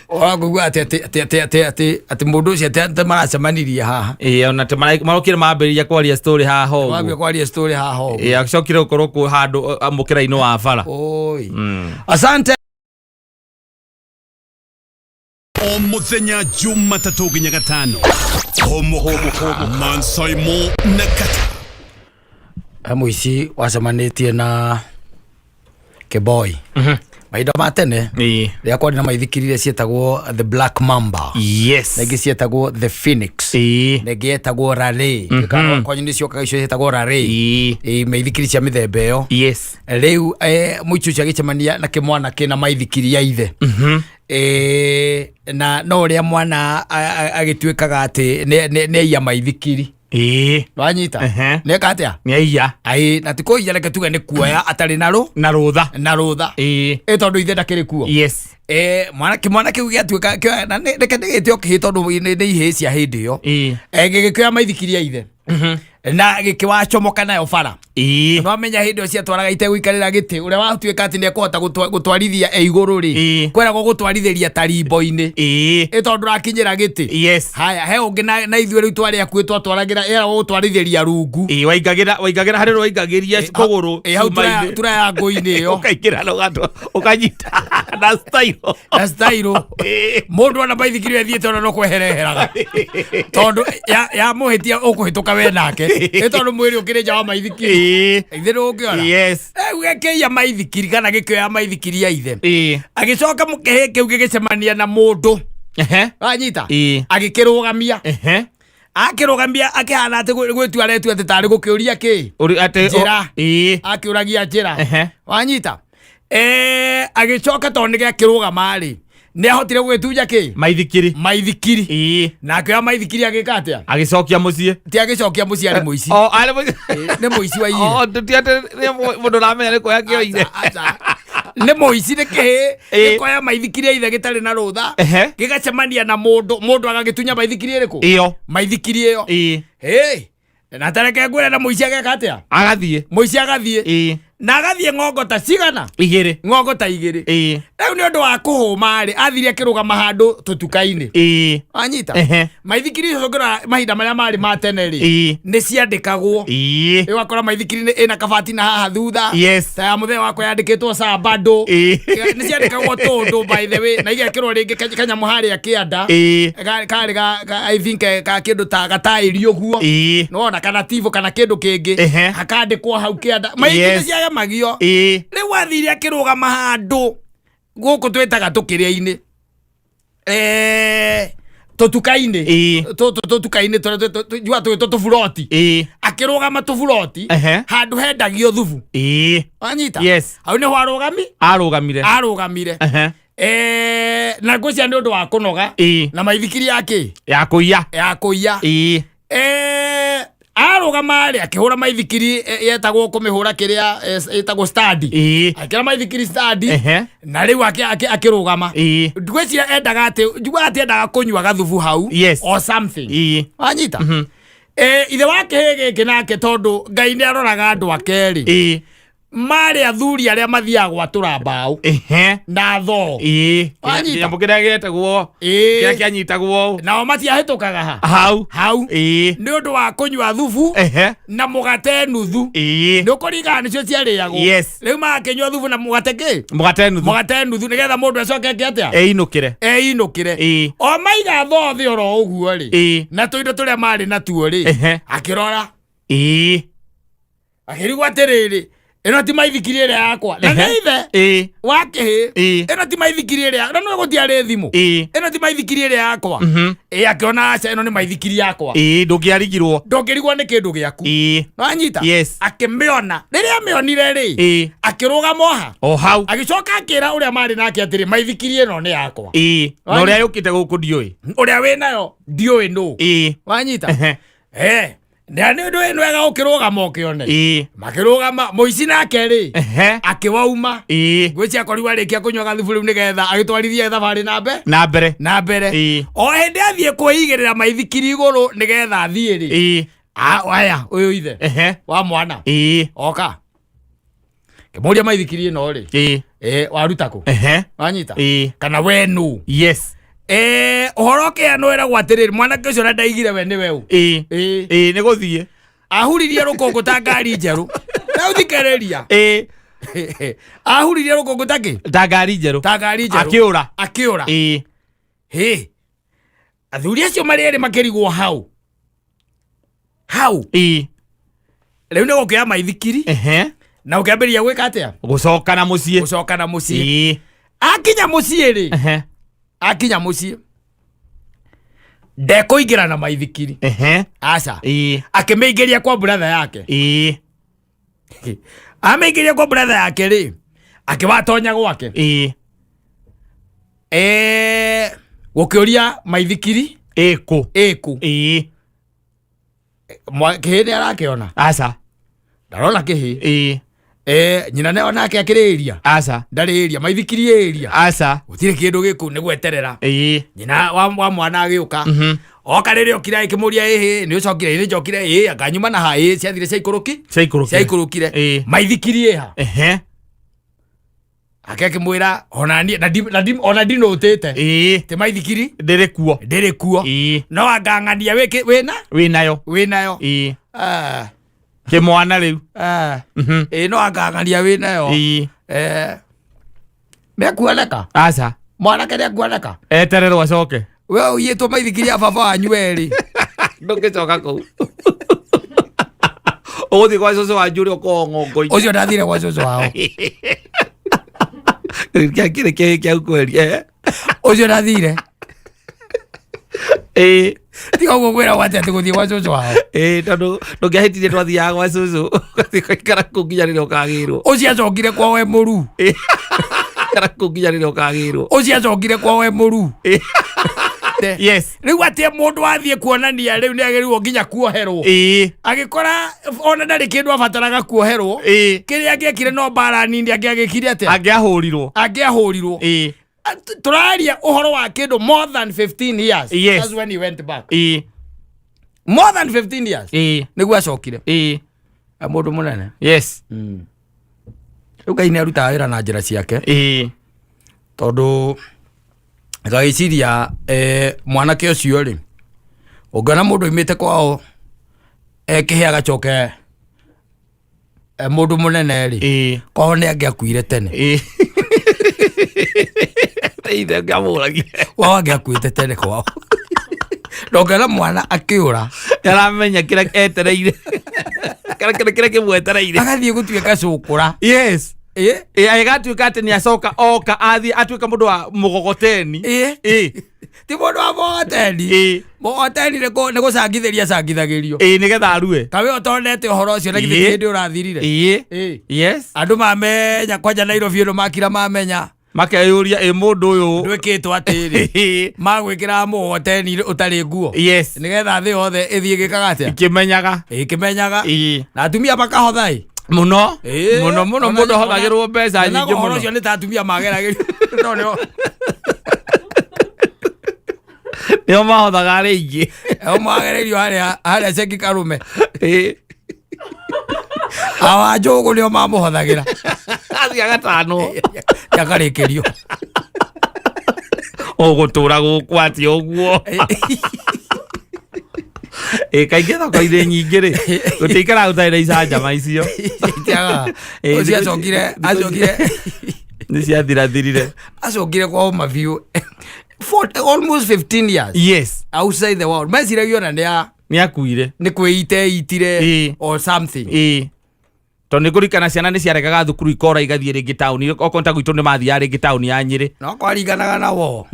ũrakũigua atĩ atĩ atĩ atĩ atĩ atĩ atĩ mũndũ ũcio atĩ atĩ maracemanirie haha. Ĩĩ, ona atĩ marokire mambĩrĩria kwaria story haha ũguo. Wambia kwaria story haha ũguo. Ĩĩ, acokire gũkorwo kũ handũ mũkĩra-inĩ wa bara. Oi. Asante. O muthenya Jumatatũ nginya Gatano, Homoka Mansaimo na Kata. He mũici wacemanĩtie na kĩboi mahinda ma tene, rĩrĩa kwarĩ na maithikiri iria ciĩtagwo the Black Mamba, na ingĩ ciĩtagwo the Phoenix, na ĩngĩ yetagwo Raleigh. Kana kwanyu nĩ ciokaga icio ciĩtagwo Raleigh? Ĩĩ, maithikiri cia mĩthemba ĩyo. Rĩu mũici ũcio agĩcemania na kĩmwana kĩna maithikiri ya ithe. Na no ũrĩa mwana agĩtuĩkaga atĩ nĩ aiya maithikiri. Wanyita? Ehe. Nĩeka atĩa? Nĩ aiya. Ai, na ti kũiya, reke tuge nĩ kuoya atarĩ na rũ Na rũtha. Na rũtha. Ĩ tondũ ithe ndakĩrĩ kuo. Mwana kĩmwana kĩu gĩatuĩka na reke ndĩgĩte o kĩhĩ tondũ nĩ ihĩĩ cia hĩndĩ ĩyo. Gĩgĩkĩoya maithikiri ya ithe na gĩkĩwacomoka nayo bara. No amenya hĩndĩ ĩyo ciatwaraga itegũikarĩra gĩtĩ, ũrĩa watuĩka atĩ nĩekũhota gũtwarithia e igũrũ rĩ, kweragwo gũtwarithĩria tarimbo-inĩ, ĩ tondũ ndũrakinyĩra gĩtĩ. Haya, he ũngĩ na ithuĩ rĩu twarĩ akuĩ twatwaragĩra, eragwo gũtwarithĩria rungu. Ĩĩ, waingagĩra harĩ waingagĩria kũgũrũ Ĩ, hau cuma-inĩ. tura ya ngũ-inĩ ĩyo. Ũkaingĩra na ũkanyita na style. Na style. Mũndũ ona maithikiri ethiĩte ona no kwehereheraga, tondũ yamũhĩtia ũkũhĩtũka we nake, ĩ tondũ mwĩrĩ ũkĩrĩ nja wa maithikiri. Ithe ndũngĩona. Rĩu gĩkĩiya maithikiri kana gĩkĩoya maithikiri ya ithe, agĩcoka kĩhĩ kĩu gĩgĩcemania na mũndũ. Wanyita? Agĩkĩrũgamia. Akĩrũgamia, akĩhana atĩ gwĩtua aretua atĩ tarĩ gũkĩũria kĩ Atĩ Njĩra. Akĩũragia njĩra. Wanyita? Agĩcoka tondũ nĩ gĩakĩrũgama rĩ, nĩ ahotire gũgĩtunya kĩ? Maithikiri. Maithikiri. Na akĩoya maithikiri, agĩka atĩa? Agĩcokia mũciĩ. Ti agĩcokia mũciĩ, arĩ mũici. O, arĩ mũici. Nĩ mũici wa iire. O, ti atĩ nĩ mũndũ ũramenya nĩ kuoya kĩoire. Aca, nĩ mũici, nĩ kĩhĩ. Gĩkoya maithikiri ya ithe gĩtarĩ na rũtha, gĩgacemania na mũndũ, mũndũ agagĩtunya maithikiri ĩrĩkũ? Ĩyo. Maithikiri ĩyo. Hey, na tareke ngwĩre, na mũici ageka atĩa? Agathiĩ. Mũici agathiĩ. Na agathiĩ ng'ongo ta cigana? Igĩrĩ. Ng'ongo ta igĩrĩ. Rĩu nĩ ũndũ wa kũhũma rĩ, athire akĩrũgama handũ tũtuka-inĩ. Wanyita? Maithikiri icio ũngĩrora mahinda marĩa marĩ ma tene rĩ, nĩ ciandĩkagwo. Ũgakora maithikiri nĩ ĩna kabati na haha thutha. Ta ya mũthee wakwa yandĩkĩtwo Sambando. Nĩ ciandĩkagwo tũndũ, by the way, na igekĩrwo rĩngĩ kanyamũ harĩa kĩanda. Karĩ I think ka kĩndũ ta gataĩri ũguo. Nĩwona, kana tibo kana kĩndũ kĩngĩ. Hakandĩkwo hau kĩanda. Maithikiri ciagemagio. Rĩu athire akĩrũgama handũ gũkũ twĩtaga tũkĩrĩa-inĩ, tũtuka-inĩ. Tũtuka-inĩ tũrĩa njua tũgĩtwo tũburoti. Akĩrũgama tũburoti, handũ hendagio thubu. Wanyita? Yes. Hau nĩho arũgami. Arũgamire. Arũgamire. Na ngwĩciria nĩ ũndũ wa kũnoga na maithikiri ya kĩ? Ya kũiya. Ya kũiya. Arũgama rĩ, akĩhũra maithikiri, yetagwo kũmĩhũra kĩrĩa, ĩtagwo stadi. Akĩra maithikiri stadi. Na rĩu akĩrũgama. Ngwĩciria endaga atĩ, njiguaga atĩ endaga kũnyua gathubu hau or something. Wanyita? Ithe wa kĩhĩ gĩkĩ nake, tondũ Ngai nĩ aroraga andũ ake rĩ, marĩ athuri arĩa mathiaga gwatũra mbaũ na thoo. Wanyita? Kĩnyamũ kĩrĩa gĩetagwo kĩrĩa kĩanyitagwo. Nao matiahĩtũkaga ha hau. Hau. Nĩ ũndũ wa kũnyua thubu na mũgate nuthu. Nĩ ũkũringana nĩcio ciarĩagwo. Rĩu magakĩnyua thubu na mũgate kĩ? Mũgate nuthu. Mũgate nuthu, nĩgetha mũndũ acoke eke atĩa? Ĩinũkĩre. Einũkĩre. O maiga thoo thĩ oro ũguo rĩ, na tũindo tũrĩa marĩ natuo rĩ, akĩrora, akĩrigwo atĩrĩrĩ, ĩno ti maithikiri ĩrĩa yakwa, na nĩ ithe wa kĩhĩ. Ĩno ti maithikiri ĩrĩa, na nĩ gũtiarĩ thimũ. Ĩno ti maithikiri ĩrĩa yakwa. Ĩ, akĩona aca, ĩno nĩ maithikiri yakwa. Ndũngĩarigirwo. Ndũngĩrigwo nĩ kĩndũ gĩaku. Wanyita? Yes. Akĩmĩona, rĩrĩa amĩonire rĩ, akĩrũgama oha. O hau. Agĩcoka akĩra ũrĩa marĩ nake atĩrĩ, maithikiri ĩno nĩ yakwa. Na ũrĩa yũkĩte gũkũ ndiũĩ. Ũrĩa wĩ nayo ndiũĩ nũ. Wanyita? Na nĩ ũndũ wĩ wega ũkĩrũgama ũkĩone. Makĩrũgama, mũici nake rĩ, akĩwauma. Ngwĩcia akorirwo arĩkia kũnyua gathubu rĩu, nĩgetha agĩtwarithie thabarĩ na mbe Na mbere. Na mbere. O hĩndĩ athiĩ kwĩigĩrĩra maithikiri igũrũ nĩgetha athiĩ rĩ, aya ũyũ ithe wa mwana oka kĩmũria, maithikiri ĩno rĩ, waruta kũ? Wanyita? Kana we nũ? Ũhoro ũkĩanwo ĩragwo atĩrĩrĩ, mwanake ũcio na ndaigire we nĩwe ũ. Nĩ gũthiĩ. Ahuririe rũkũngũ ta ngari njerũ. Rĩu thikĩrĩria. Ahuririe rũkũngũ ta kĩ? Ta ngari njerũ. Ta ngari njerũ. Akĩũra. Akĩũra. Hĩ, athuri acio marĩ erĩ makĩrigwo hau hau. Rĩu nĩ gũkĩoya maithikiri na ũkĩambĩrĩria gwĩka atĩa? Gũcoka na mũciĩ. Gũcoka na mũciĩ. Akinya mũciĩ rĩ, akinya mũciĩ ndekũingĩra na maithikiri. Aca. Akĩmĩingĩria kwa brother yake. Amĩingĩria kwa brother yake rĩ, akĩwatonya gwake. Gũkĩũria maithikiri Ĩkũ? Ĩkũ? Kĩhĩ nĩ arakĩona? Aca. Ndarona kĩhĩ. Nyina nĩ onake akĩrĩria? Aca. Ndarĩria maithikiri ĩria. Aca. Gũtirĩ kĩndũ gĩkũ, nĩ gweterera. Nyina wa mwana agĩũka. Oka rĩrĩa okire ĩkĩmũria, ĩhĩ, nĩ ũcokire? Ĩ, nĩ njokire. Ĩ, anganyuma na ha? Ĩ, ciathire ciaikũrũki. Ciaikũrũkire. Ciaikũrũkire. Maithikirie ha? Ake akĩmwĩra ona niĩ ona ndinũtĩte ti maithikiri. Ndĩrĩ kuo. Ndĩrĩ kuo. No angang'ania wĩna Wĩnayo. Wĩnayo. Ah, Kĩmwana rĩu. Ah. Ĩ, no angang'ania wĩnayo. Eh, nĩekuoneka. Aca. Mwanake nĩekuoneka. Etererwo acoke. We ũiyĩtwo maithikiri ya baba wanyu werĩ. Ndũngĩcoka kũu, ũgũthiĩ gwa cũcũ wanyu ũrĩa ũkoragwo ng'ongo-inĩ. Ũcio ndathire gwa cũcũ wao. Kĩrĩ kĩhĩ kĩa kweri, eh? Ũcio ndathire. Tiga ũguo kwĩra gwate atĩ gũthiĩ gwa cũcũ wao. Ĩĩ, tondũ ndũngĩahĩtirie, twathiaga gwa cũcũ, ũgathiĩ ũgaikara kũu nginya rĩrĩa ũkagĩrwo. Ũcio acokire kwao e mũru. Ikara kũu nginya rĩrĩa ũkagĩrwo. Ũcio acokire kwao e mũru. Rĩu atĩ mũndũ athiĩ kuonania rĩu nĩ agĩrĩirwo nginya kuoherwo. Agĩkora ona ndarĩ kĩndũ abataraga kuoherwo. Kĩrĩa angĩekire no mbara nini, angĩagĩkire atĩa? Angĩahũrirwo. Angĩahũrirwo. Tũraria ũhoro wa kĩndũ more than 15 years. That's when he went back. More than 15 years nĩguo acokire. Mũndũ mũnene. Rĩu Ngai nĩ arutaga wĩra na njĩra ciake. Tondũ ngagĩciria, mwanake ũcio rĩ, ũngĩona mũndũ oimĩte kwao ekĩhe agacoke mũndũ mũnene rĩ, kwao nĩ angĩakuire tene. Ithe ngĩamũragia. Kwao angĩakuĩte tene kwao, na ũngĩona mwana akĩũra, aramenya kĩrĩa etereire, kĩrĩa kĩmwetereire. Agathiĩ gũtuĩka cũkũra. Ĩ, agĩgatuĩka atĩ nĩ acoka oka athiĩ atuĩka mũndũ wa mũgogoteni. Ti mũndũ wa mũgogoteni. Mũgogoteni nĩ gũcangithĩria cangithagĩrio. Ĩ, nĩgetha arue. Kawe ũtonete ũhoro ũcio na githĩ ti hĩndĩ ũrathirire? Andũ mamenya kwanja Nairobi ĩno makira mamenya. Makeyũria, ĩ mũndũ ũyũ ndwĩkĩtwo atĩrĩ, magwĩkĩraga mũgogoteni ũtarĩ nguo nĩgetha thĩ yothe ĩthiĩ ĩgĩkaga atĩa? Ikĩmenyaga. Ĩkĩmenyaga. Na atumia makahotha ĩ. Mũno mũno mũno. Mũndũ ahothagĩrwo mbeca Nyonaga nyingĩ ũhoro mũno. ũcio nĩ ta atumia mageragĩrio no nĩo. Nĩo mahothaga arĩa aingĩ. O magereirio harĩa ceki karume. Awa njũgũ nĩo mamũhothagĩra. Athiĩ agatano. Akarĩkĩrio. Ũgũtũra gũkũ atĩ ũguo? Ĩ, kaingĩ thoko-inĩ nyingĩ rĩ, gũtiikaraga gũtarĩ na icanjama icio. Itiagaga. Ĩ, ũcio acokire acokire Nĩ ciathirathirire. Acokire kwao mabiũ for almost 15 years outside the world, meciragia ona nĩ a Nĩ akuire. Nĩ kwĩite itire or something. Ĩ, tondũ nĩ ngũririkana ciana nĩ ciaregaga thukuru ikora igathiĩ rĩngĩ taũni, okorwo ta gwitũ nĩ mathiaga rĩngĩ taũni ya Nyĩrĩ. No kwaringanaga na wo.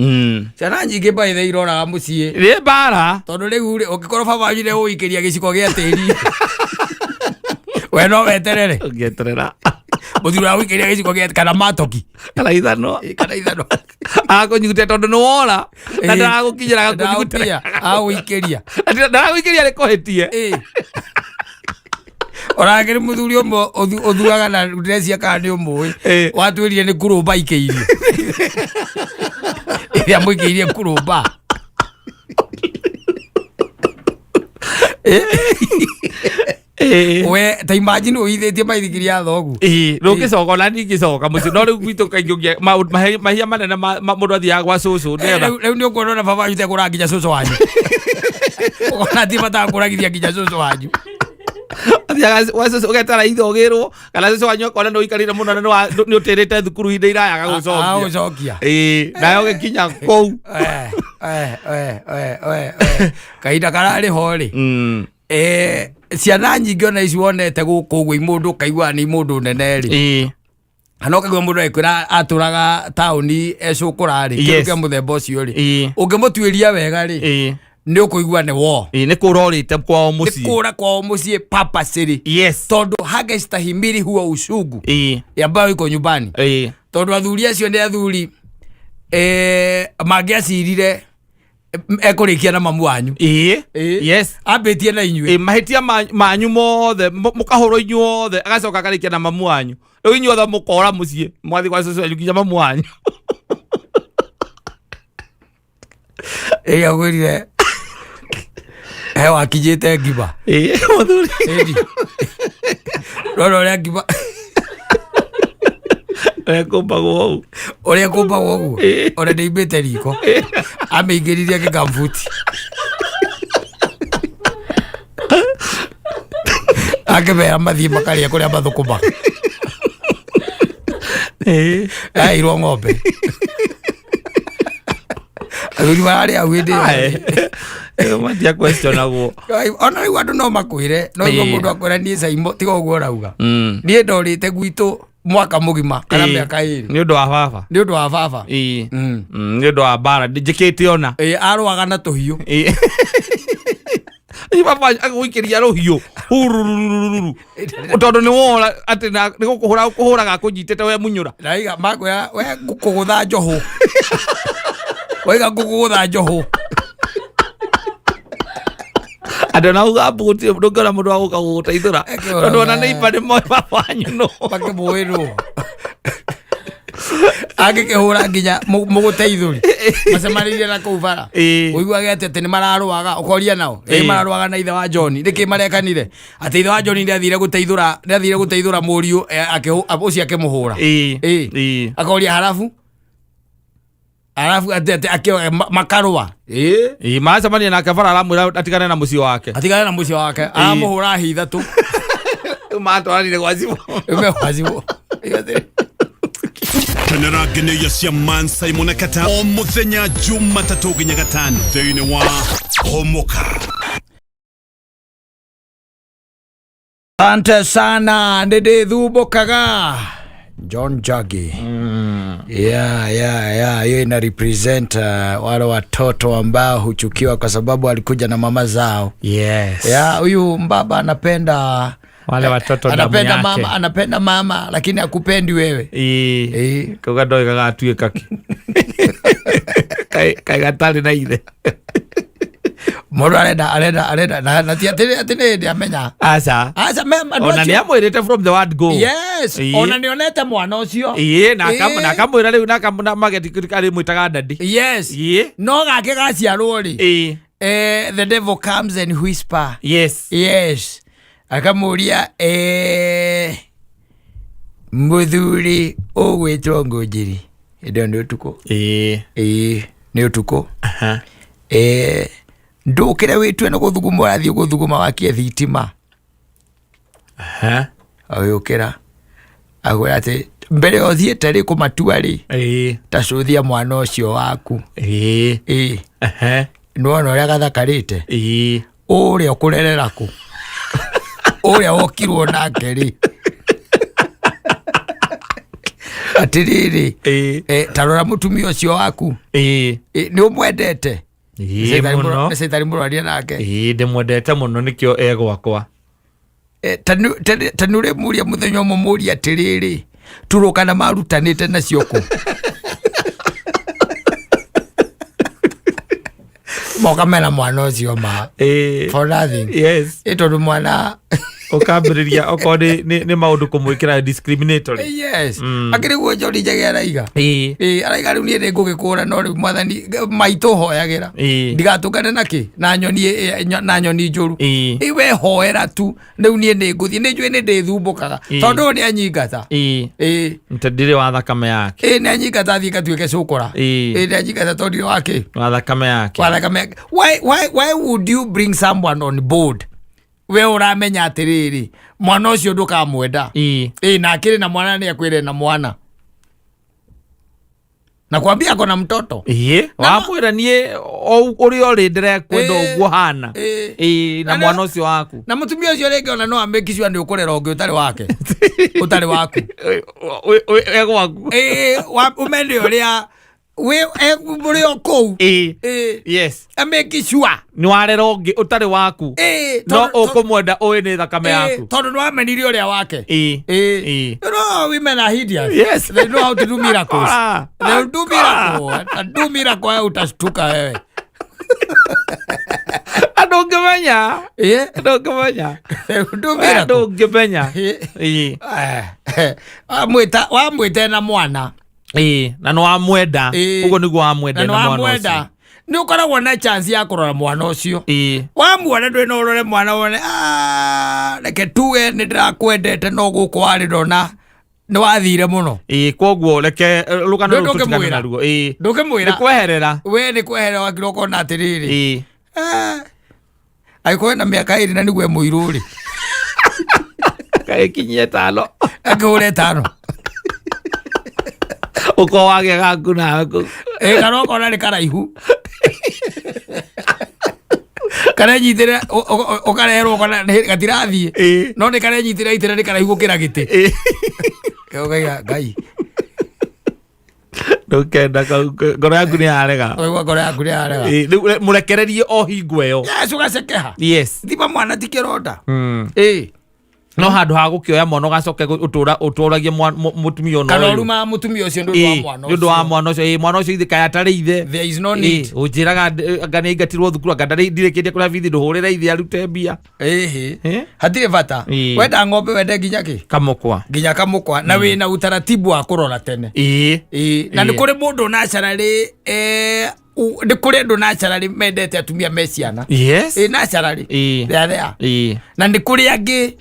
Ciana nyingĩ baithe iroraga mũciĩ. Nĩ mbara. Tondũ rĩu rĩ, ũngĩkorwo baba wanyu nĩ ũgũikĩria gĩciko gĩa tĩri, we no weterere. Ũngĩeterera. Mũthuri wa gũikĩria gĩciko gĩa kana matoki. Kana ithanwa. Ĩ, kana ithanwa. Akũnyute tondũ nĩ wora na ndaragũkinyĩra, agakũnyutĩra. Ndagũkinya, agũikĩria. Ndaragũikĩria rĩ kũhĩtie. Ĩ. Onake nĩ mũthuri ũmwe ũthuaga na ndĩrecia kana nĩ ũmũĩ. Watwĩrire nĩ kũrũmba ikĩirio ĩrĩa mũikĩirie kũrũmba. We ta imagine ũithĩtie maithikiri ya thogu. Ĩĩ, rũngĩcoka ona ningĩcoka mũciĩ, no rĩu gwitũ kaingĩ mahia manene mũndũ athiaga gwa cũcũ nĩgetha Rĩu nĩ ũkuona ona baba wanyu tekũra nginya cũcũ wanyu, ũkona ti bata kũragithia nginya cũcũ wanyu. Athiaga gwa cũcũ ũgetara ithe ũgĩrwo kana cũcũ wanyu akona nĩ ũikarire mũno na nĩ ũtĩrĩte thukuru ihinda iraya, agagũcokia. Agũcokia. Ĩĩ, nawe ũgĩkinya kũu. Eh, eh, eh, eh, eh, eh. Kahinda kararĩ ho rĩ, ciana nyingĩ ona ici wonete gũkũ ũguo imũndũ ũkaigua nĩ mũndũ nene rĩ, kana ũkaigua mũndũ agĩkwĩra atũraga taũni ecũkũra rĩ, kĩndũ kĩa mũthemba ũcio rĩ, ũngĩmũtuĩria wega rĩ, nĩ ũkũigua nĩ wo. Ĩĩ, nĩ kũra ũrĩte kwao nĩ mũciĩ. Kũra kwao mũciĩ purposely. Tondũ hangestahimili huo uchungu ambayo iko nyumbani. Tondũ athuri acio nĩ athuri, mangĩacirire ekũrĩkia na mamu wanyu. Ambĩtie na inyuĩ. Ĩĩ, mahĩtia manyu mothe mũkahũrwo inyuothe, agacoka akarĩkia na mamu wanyu. Rĩu inyuothe mũkora mũciĩ, mwathiĩ gwa cũcũ wanyu nginya mamu wanyu. Ĩrĩa ngwĩrire He wakinyĩte ngima. Ĩĩ, mũthuri. Ĩni. Rora ũrĩa ngima Ekũmbagwo ũũ. Ũrĩa kũmbagwo ũguo. Ĩĩ. Ona ndĩimbĩte riko. Amĩingĩririe gĩkambuti. Akĩmera mathiĩ makarĩe kũrĩa mathũkũmaga. Ĩĩ. Aheirwo ng'ombe. Athuri mararĩ hau hĩndĩ ĩyo. Ae. Ĩyo matia questionagwo. Ona rĩu andũ no makwĩre, no igua Ĩĩ. mũndũ akwĩra niĩ Caimo tiga ũguo ũrauga. Mm. Niĩ ndorĩte gwitũ mwaka mũgima kana Ĩĩ. mĩaka 2. Nĩ ũndũ wa baba. Nĩ ũndũ wa baba. Ĩĩ. Mm. Nĩ ũndũ wa mbara njĩkĩte ona. Ĩĩ, arũaga na tũhiũ. Ĩĩ. Ĩ baba agũikĩria rũhiũ hururururu tondũ nĩ wora atĩ nĩ gũkũhũra ũkũhũraga akũnyitĩte we munyũra. Ndaiga makwĩra we ngũkũgũtha njohũ. Waiga ngũkũgũtha njohũ. Andũ ona uga mbu gũtirĩ ndũngĩona mũndũ wa gũka gũgũteithũra Eke tondũ ona ũrauga. neighbor nĩ moĩ baba wanyu nũ. Makĩmũĩ nũ. Angĩkĩhũra nginya mũgũteithũri. Macemanĩirie na kũu bara. Ĩĩ. Ũiguage atĩ atĩ nĩ mararũaga ũkoria nao. Ĩĩ Ĩĩ. mararũaga na ithe wa John. Nĩkĩ marekanire? Atĩ ithe wa John nĩ athire gũteithũra, nĩ athire gũteithũra mũriũ ũcio akĩmũhũra. Ĩĩ. Ĩĩ. Ĩĩ. Akoria harabu. Harabu atĩ atĩ makarũa. Ĩĩ. Ĩĩ, maracemania nake bara aramwĩra atigane na mũciĩ wake. Atigane na mũciĩ wake. Aramũhũra hĩ ithatũ. Rĩu matwaranire gwa cibũ. Ĩme wacibu. Kenera ngeneia cia Man Simon na Kata o muthenya Jumatatũ nginya Gatano thĩinĩ wa Homoka. Asante sana nĩndĩthumbũkaga John Jagi. Yeah, hiyo ina represent wale watoto ambao huchukiwa kwa sababu walikuja na mama zao. Yes. Yeah, huyu mbaba anapenda Wale watoto damu anapenda yake. mama, anapenda mama lakini akupendi wewe. Ĩĩ. Ĩĩ. Kau gandoĩ gagatuĩka kĩ? Kaĩ gatarĩ na ithe. Mũndũ arenda arenda arenda na ti atĩ atĩ nĩ hĩndĩ amenya. Aca. Aca me andũ Ona acio- nĩ amwĩrĩte from the word go. Yes, Ĩĩ. ona nĩonete mwana ũcio. Ĩĩ, na Ĩĩ. na akamwĩra rĩu na mageti arĩmwĩtaga daddy. Yes. Ĩĩ. No gake gaciarwo rĩ. Ĩĩ. The devil comes and whisper. Yes. Yes. Akamuria muthuri ũgwĩtwo Ngũnjiri. Hĩndĩ ĩyo nĩ ũtukũ. Ĩĩ. Ĩĩ, nĩ ũtukũ. Aha. Ndũkĩre wĩtue nĩ gũthuguma ũrathiĩ gũthuguma wakie thitima. Aha. Agĩũkĩra. Akwĩra atĩ mbere ya ũthiĩte rĩ kũmatua rĩ Ĩĩ. ta cũthia mwana ũcio waku. Ĩĩ. Ĩĩ. Aha. Nĩwona ũrĩa gathakarĩte? Ĩĩ. Ũrĩa ũkũrerera kũ? Ũrĩa wokirwo nake rĩ. Atĩrĩrĩ, Ĩĩ. ta rora mũtumia ũcio waku. Ĩĩ. Nĩ ũmwendete? Ĩĩ mũno. Nĩ caitani mũrwarie nake. Ĩĩ ndĩmwendete mũno nĩkĩo e gwakwa. Ta nĩ ũrĩmũria mũthenya ũmwe mũrie atĩrĩrĩ, turũkana marutanĩte nacio kũ? Moka mena mwana ũcio ma. Ĩĩ. For nothing. Yes. Ĩ tondũ mwana Ũkambĩrĩria okorwo nĩ maũndũ kũmwĩkĩra discriminatory. Yes. Akĩrĩ guo John Njagi araiga. Ĩĩ. Ĩĩ, araiga rĩu niĩ nĩngũgĩkũra no rĩu mwathani maitũ hoyagĩra. Ĩĩ. Ndigatũngane na kĩ? Na nyoni na nyoni njũru. Ĩĩ. Ĩ we hoera tu rĩu niĩ nĩngũthiĩ nĩnjũĩ nĩndĩthumbũkaga. Ĩĩ. Tondũ ũyũ nĩanyingata. Ĩĩ. Ĩĩ. Nte ndirĩ wa thakame yake. Ĩĩ nĩanyingata thiĩ ngatuĩke cũkũra. Ĩĩ. Ĩĩ nĩanyingata tondũ ndirĩ wa kĩ? Wa thakame yake. Wa thakame yake. Why would you bring someone on board? We ũramenya atĩrĩrĩ mwana ũcio ndũkamwenda. Ĩĩ. Ĩĩ na akĩrĩ na mwana nĩ akwĩre na mwana. Nakwambia ako na mtoto. Ĩĩ. Wamwĩra niĩ o ũrĩa ũrĩ ndĩrekwenda Ĩĩ. ũguo hana. Ĩĩ. Ĩĩ na Na mwana ũcio waku. Na mũtumia ũcio rĩngĩ ona no amake sure nĩ ũkũrera ũngĩ ũtarĩ wake. Ũtarĩ waku. E gwaku. Ĩĩ, ũmende ũrĩa wĩ mũrĩ o kũu. Ĩĩ. Ĩĩ. Yes. Amake sure. Nĩ warera ũngĩ ũtarĩ waku. Ĩĩ, No ũkũmwenda ũĩ nĩ thakame yaku. tondũ nĩwamenire ũrĩa wake. Ĩĩ. Ĩĩ. Ĩĩ. You know, women are hideous. Yes. They know how to do miracles. Ah. They will do miracle. Do miracle wewe utashtuka wewe. Andũ ũngĩmenya. Ĩĩ. Andũ ũngĩmenya. They will do Andũ miracle. ũngĩmenya. Ĩĩ. Ĩĩ. Wamwĩta na mwana. Ĩĩ. Na nĩ wamwenda. Ĩĩ. Ũguo nĩguo wamwenda Na na mwana ũcio. nĩwamwenda. Nĩ ũkoragwo na chance ya kũrora mwana ũcio. Wamuona ndwĩ no ũrore mwana wone, "Ah, reke tuge nĩ ndĩrakwendete, no gũkũ warĩ ndona nĩ wathire mũno." Ĩĩ, koguo reke rũgano Ndũ- rũu tũtigane ndũngĩmwĩra. naruo. Ĩĩ. Ndũngĩmwĩra. Nĩ kweherera. We nĩ kweherera wakira ũkona atĩrĩrĩ, "Ah, angĩkorwo ena mĩaka 2 na nĩguo e mũirũ rĩ, Kaĩkinyie 5. Akĩhũra 5. Ũkorwo wagĩa gaku nawe kũu. Ĩ, kana ũkona nĩ karaihu karenyitĩra, ũkarerwo ũkona gatirathiĩ, no nĩ karenyitĩra itĩra, nĩ karaihu gũkĩra gĩtĩ. Ũkaiga Ngai. Ndũkenda kau, ngoro yaku nĩ yarega. Ũkaigua ngoro yaku nĩ yarega. Ĩĩ, rĩu mũrekererie o hingo ĩyo. Yes, ũgacekeha. Thima mwana ti kĩronda. Ĩ. No handũ ha gũkĩoya mwana ũgacoke ũtũragie mũtumia ona Kana ũyũ. ũrumaga mũtumia ũcio nĩ ũndũ wa Ĩĩ, mwana nĩ ũndũ wa ũcio. mwana ũcio. Ĩĩ, mwana ũcio ithe kaĩ atarĩ ithe. There is no need. Ĩĩ, ũnjĩraga anga nĩ aingatirwo thukuru, anga ndirĩkĩtie kũrĩa bithi, ndũhũrĩre ithe arute mbia. Ĩhĩ. Eh? Hatirĩ bata. Ĩĩ. Wenda ng'ombe wende nginya kĩ? Kamũkwa. Nginya kamũkwa, na wĩna utaratibu wa kũrora tene. Ĩĩ, na nĩ Ĩĩ. kũrĩ mũndũ naturally, nĩ kũrĩ andũ naturally mendete atumia me ciana. Ĩĩ, naturally. They are there. Na nĩ kũrĩ angĩ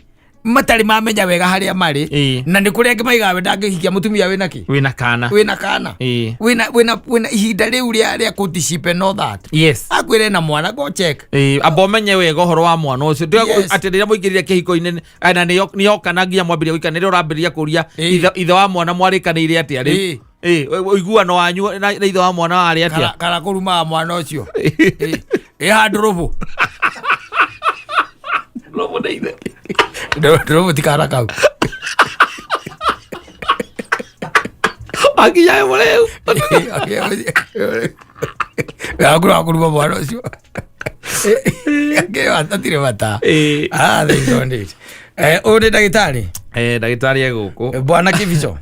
matarĩ mamenya wega harĩa marĩ. Na nĩ kũrĩ angĩ maigaga we ndangĩhikia mũtumia wĩna kĩ? Wĩna kana. Wĩna kana. Wĩna ihinda rĩu rĩa courtship and all that. Akwĩre na mwana, go check. Ĩĩ, amba ũmenye wega ũhoro wa mwana ũcio. Atĩ rĩrĩa mũingĩrire kĩhiko-inĩ na nĩyoka na nginya mwambĩrĩria gũikara, nĩrĩo ũrambĩrĩria kũria ithe wa mwana mwarĩkanĩire atĩa rĩu. Ĩĩ, ũiguano wanyu na ithe wa mwana warĩ atĩa? Kana kũrumaga mwana ũcio. Ĩĩ, ĩ handũ rũbũ. Rũbũ nĩ ithe. Ndũrũbũ ti kana kau. Akinya e mũrĩu. Akura kũruma mwana ũcio. Hatirĩ bata. Ah, there is no need. Ũyũ nĩ ndagĩtarĩ. Ndagĩtarĩ e gũkũ. Bwana Kibicho.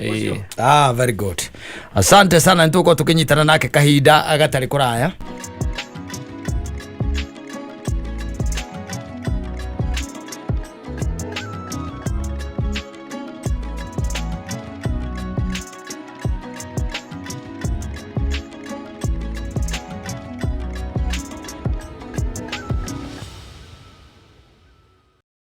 Ah, very good. Asante sana, nĩ tũgũkorwo tũkĩnyitana nake kahinda gatarĩ kũraya.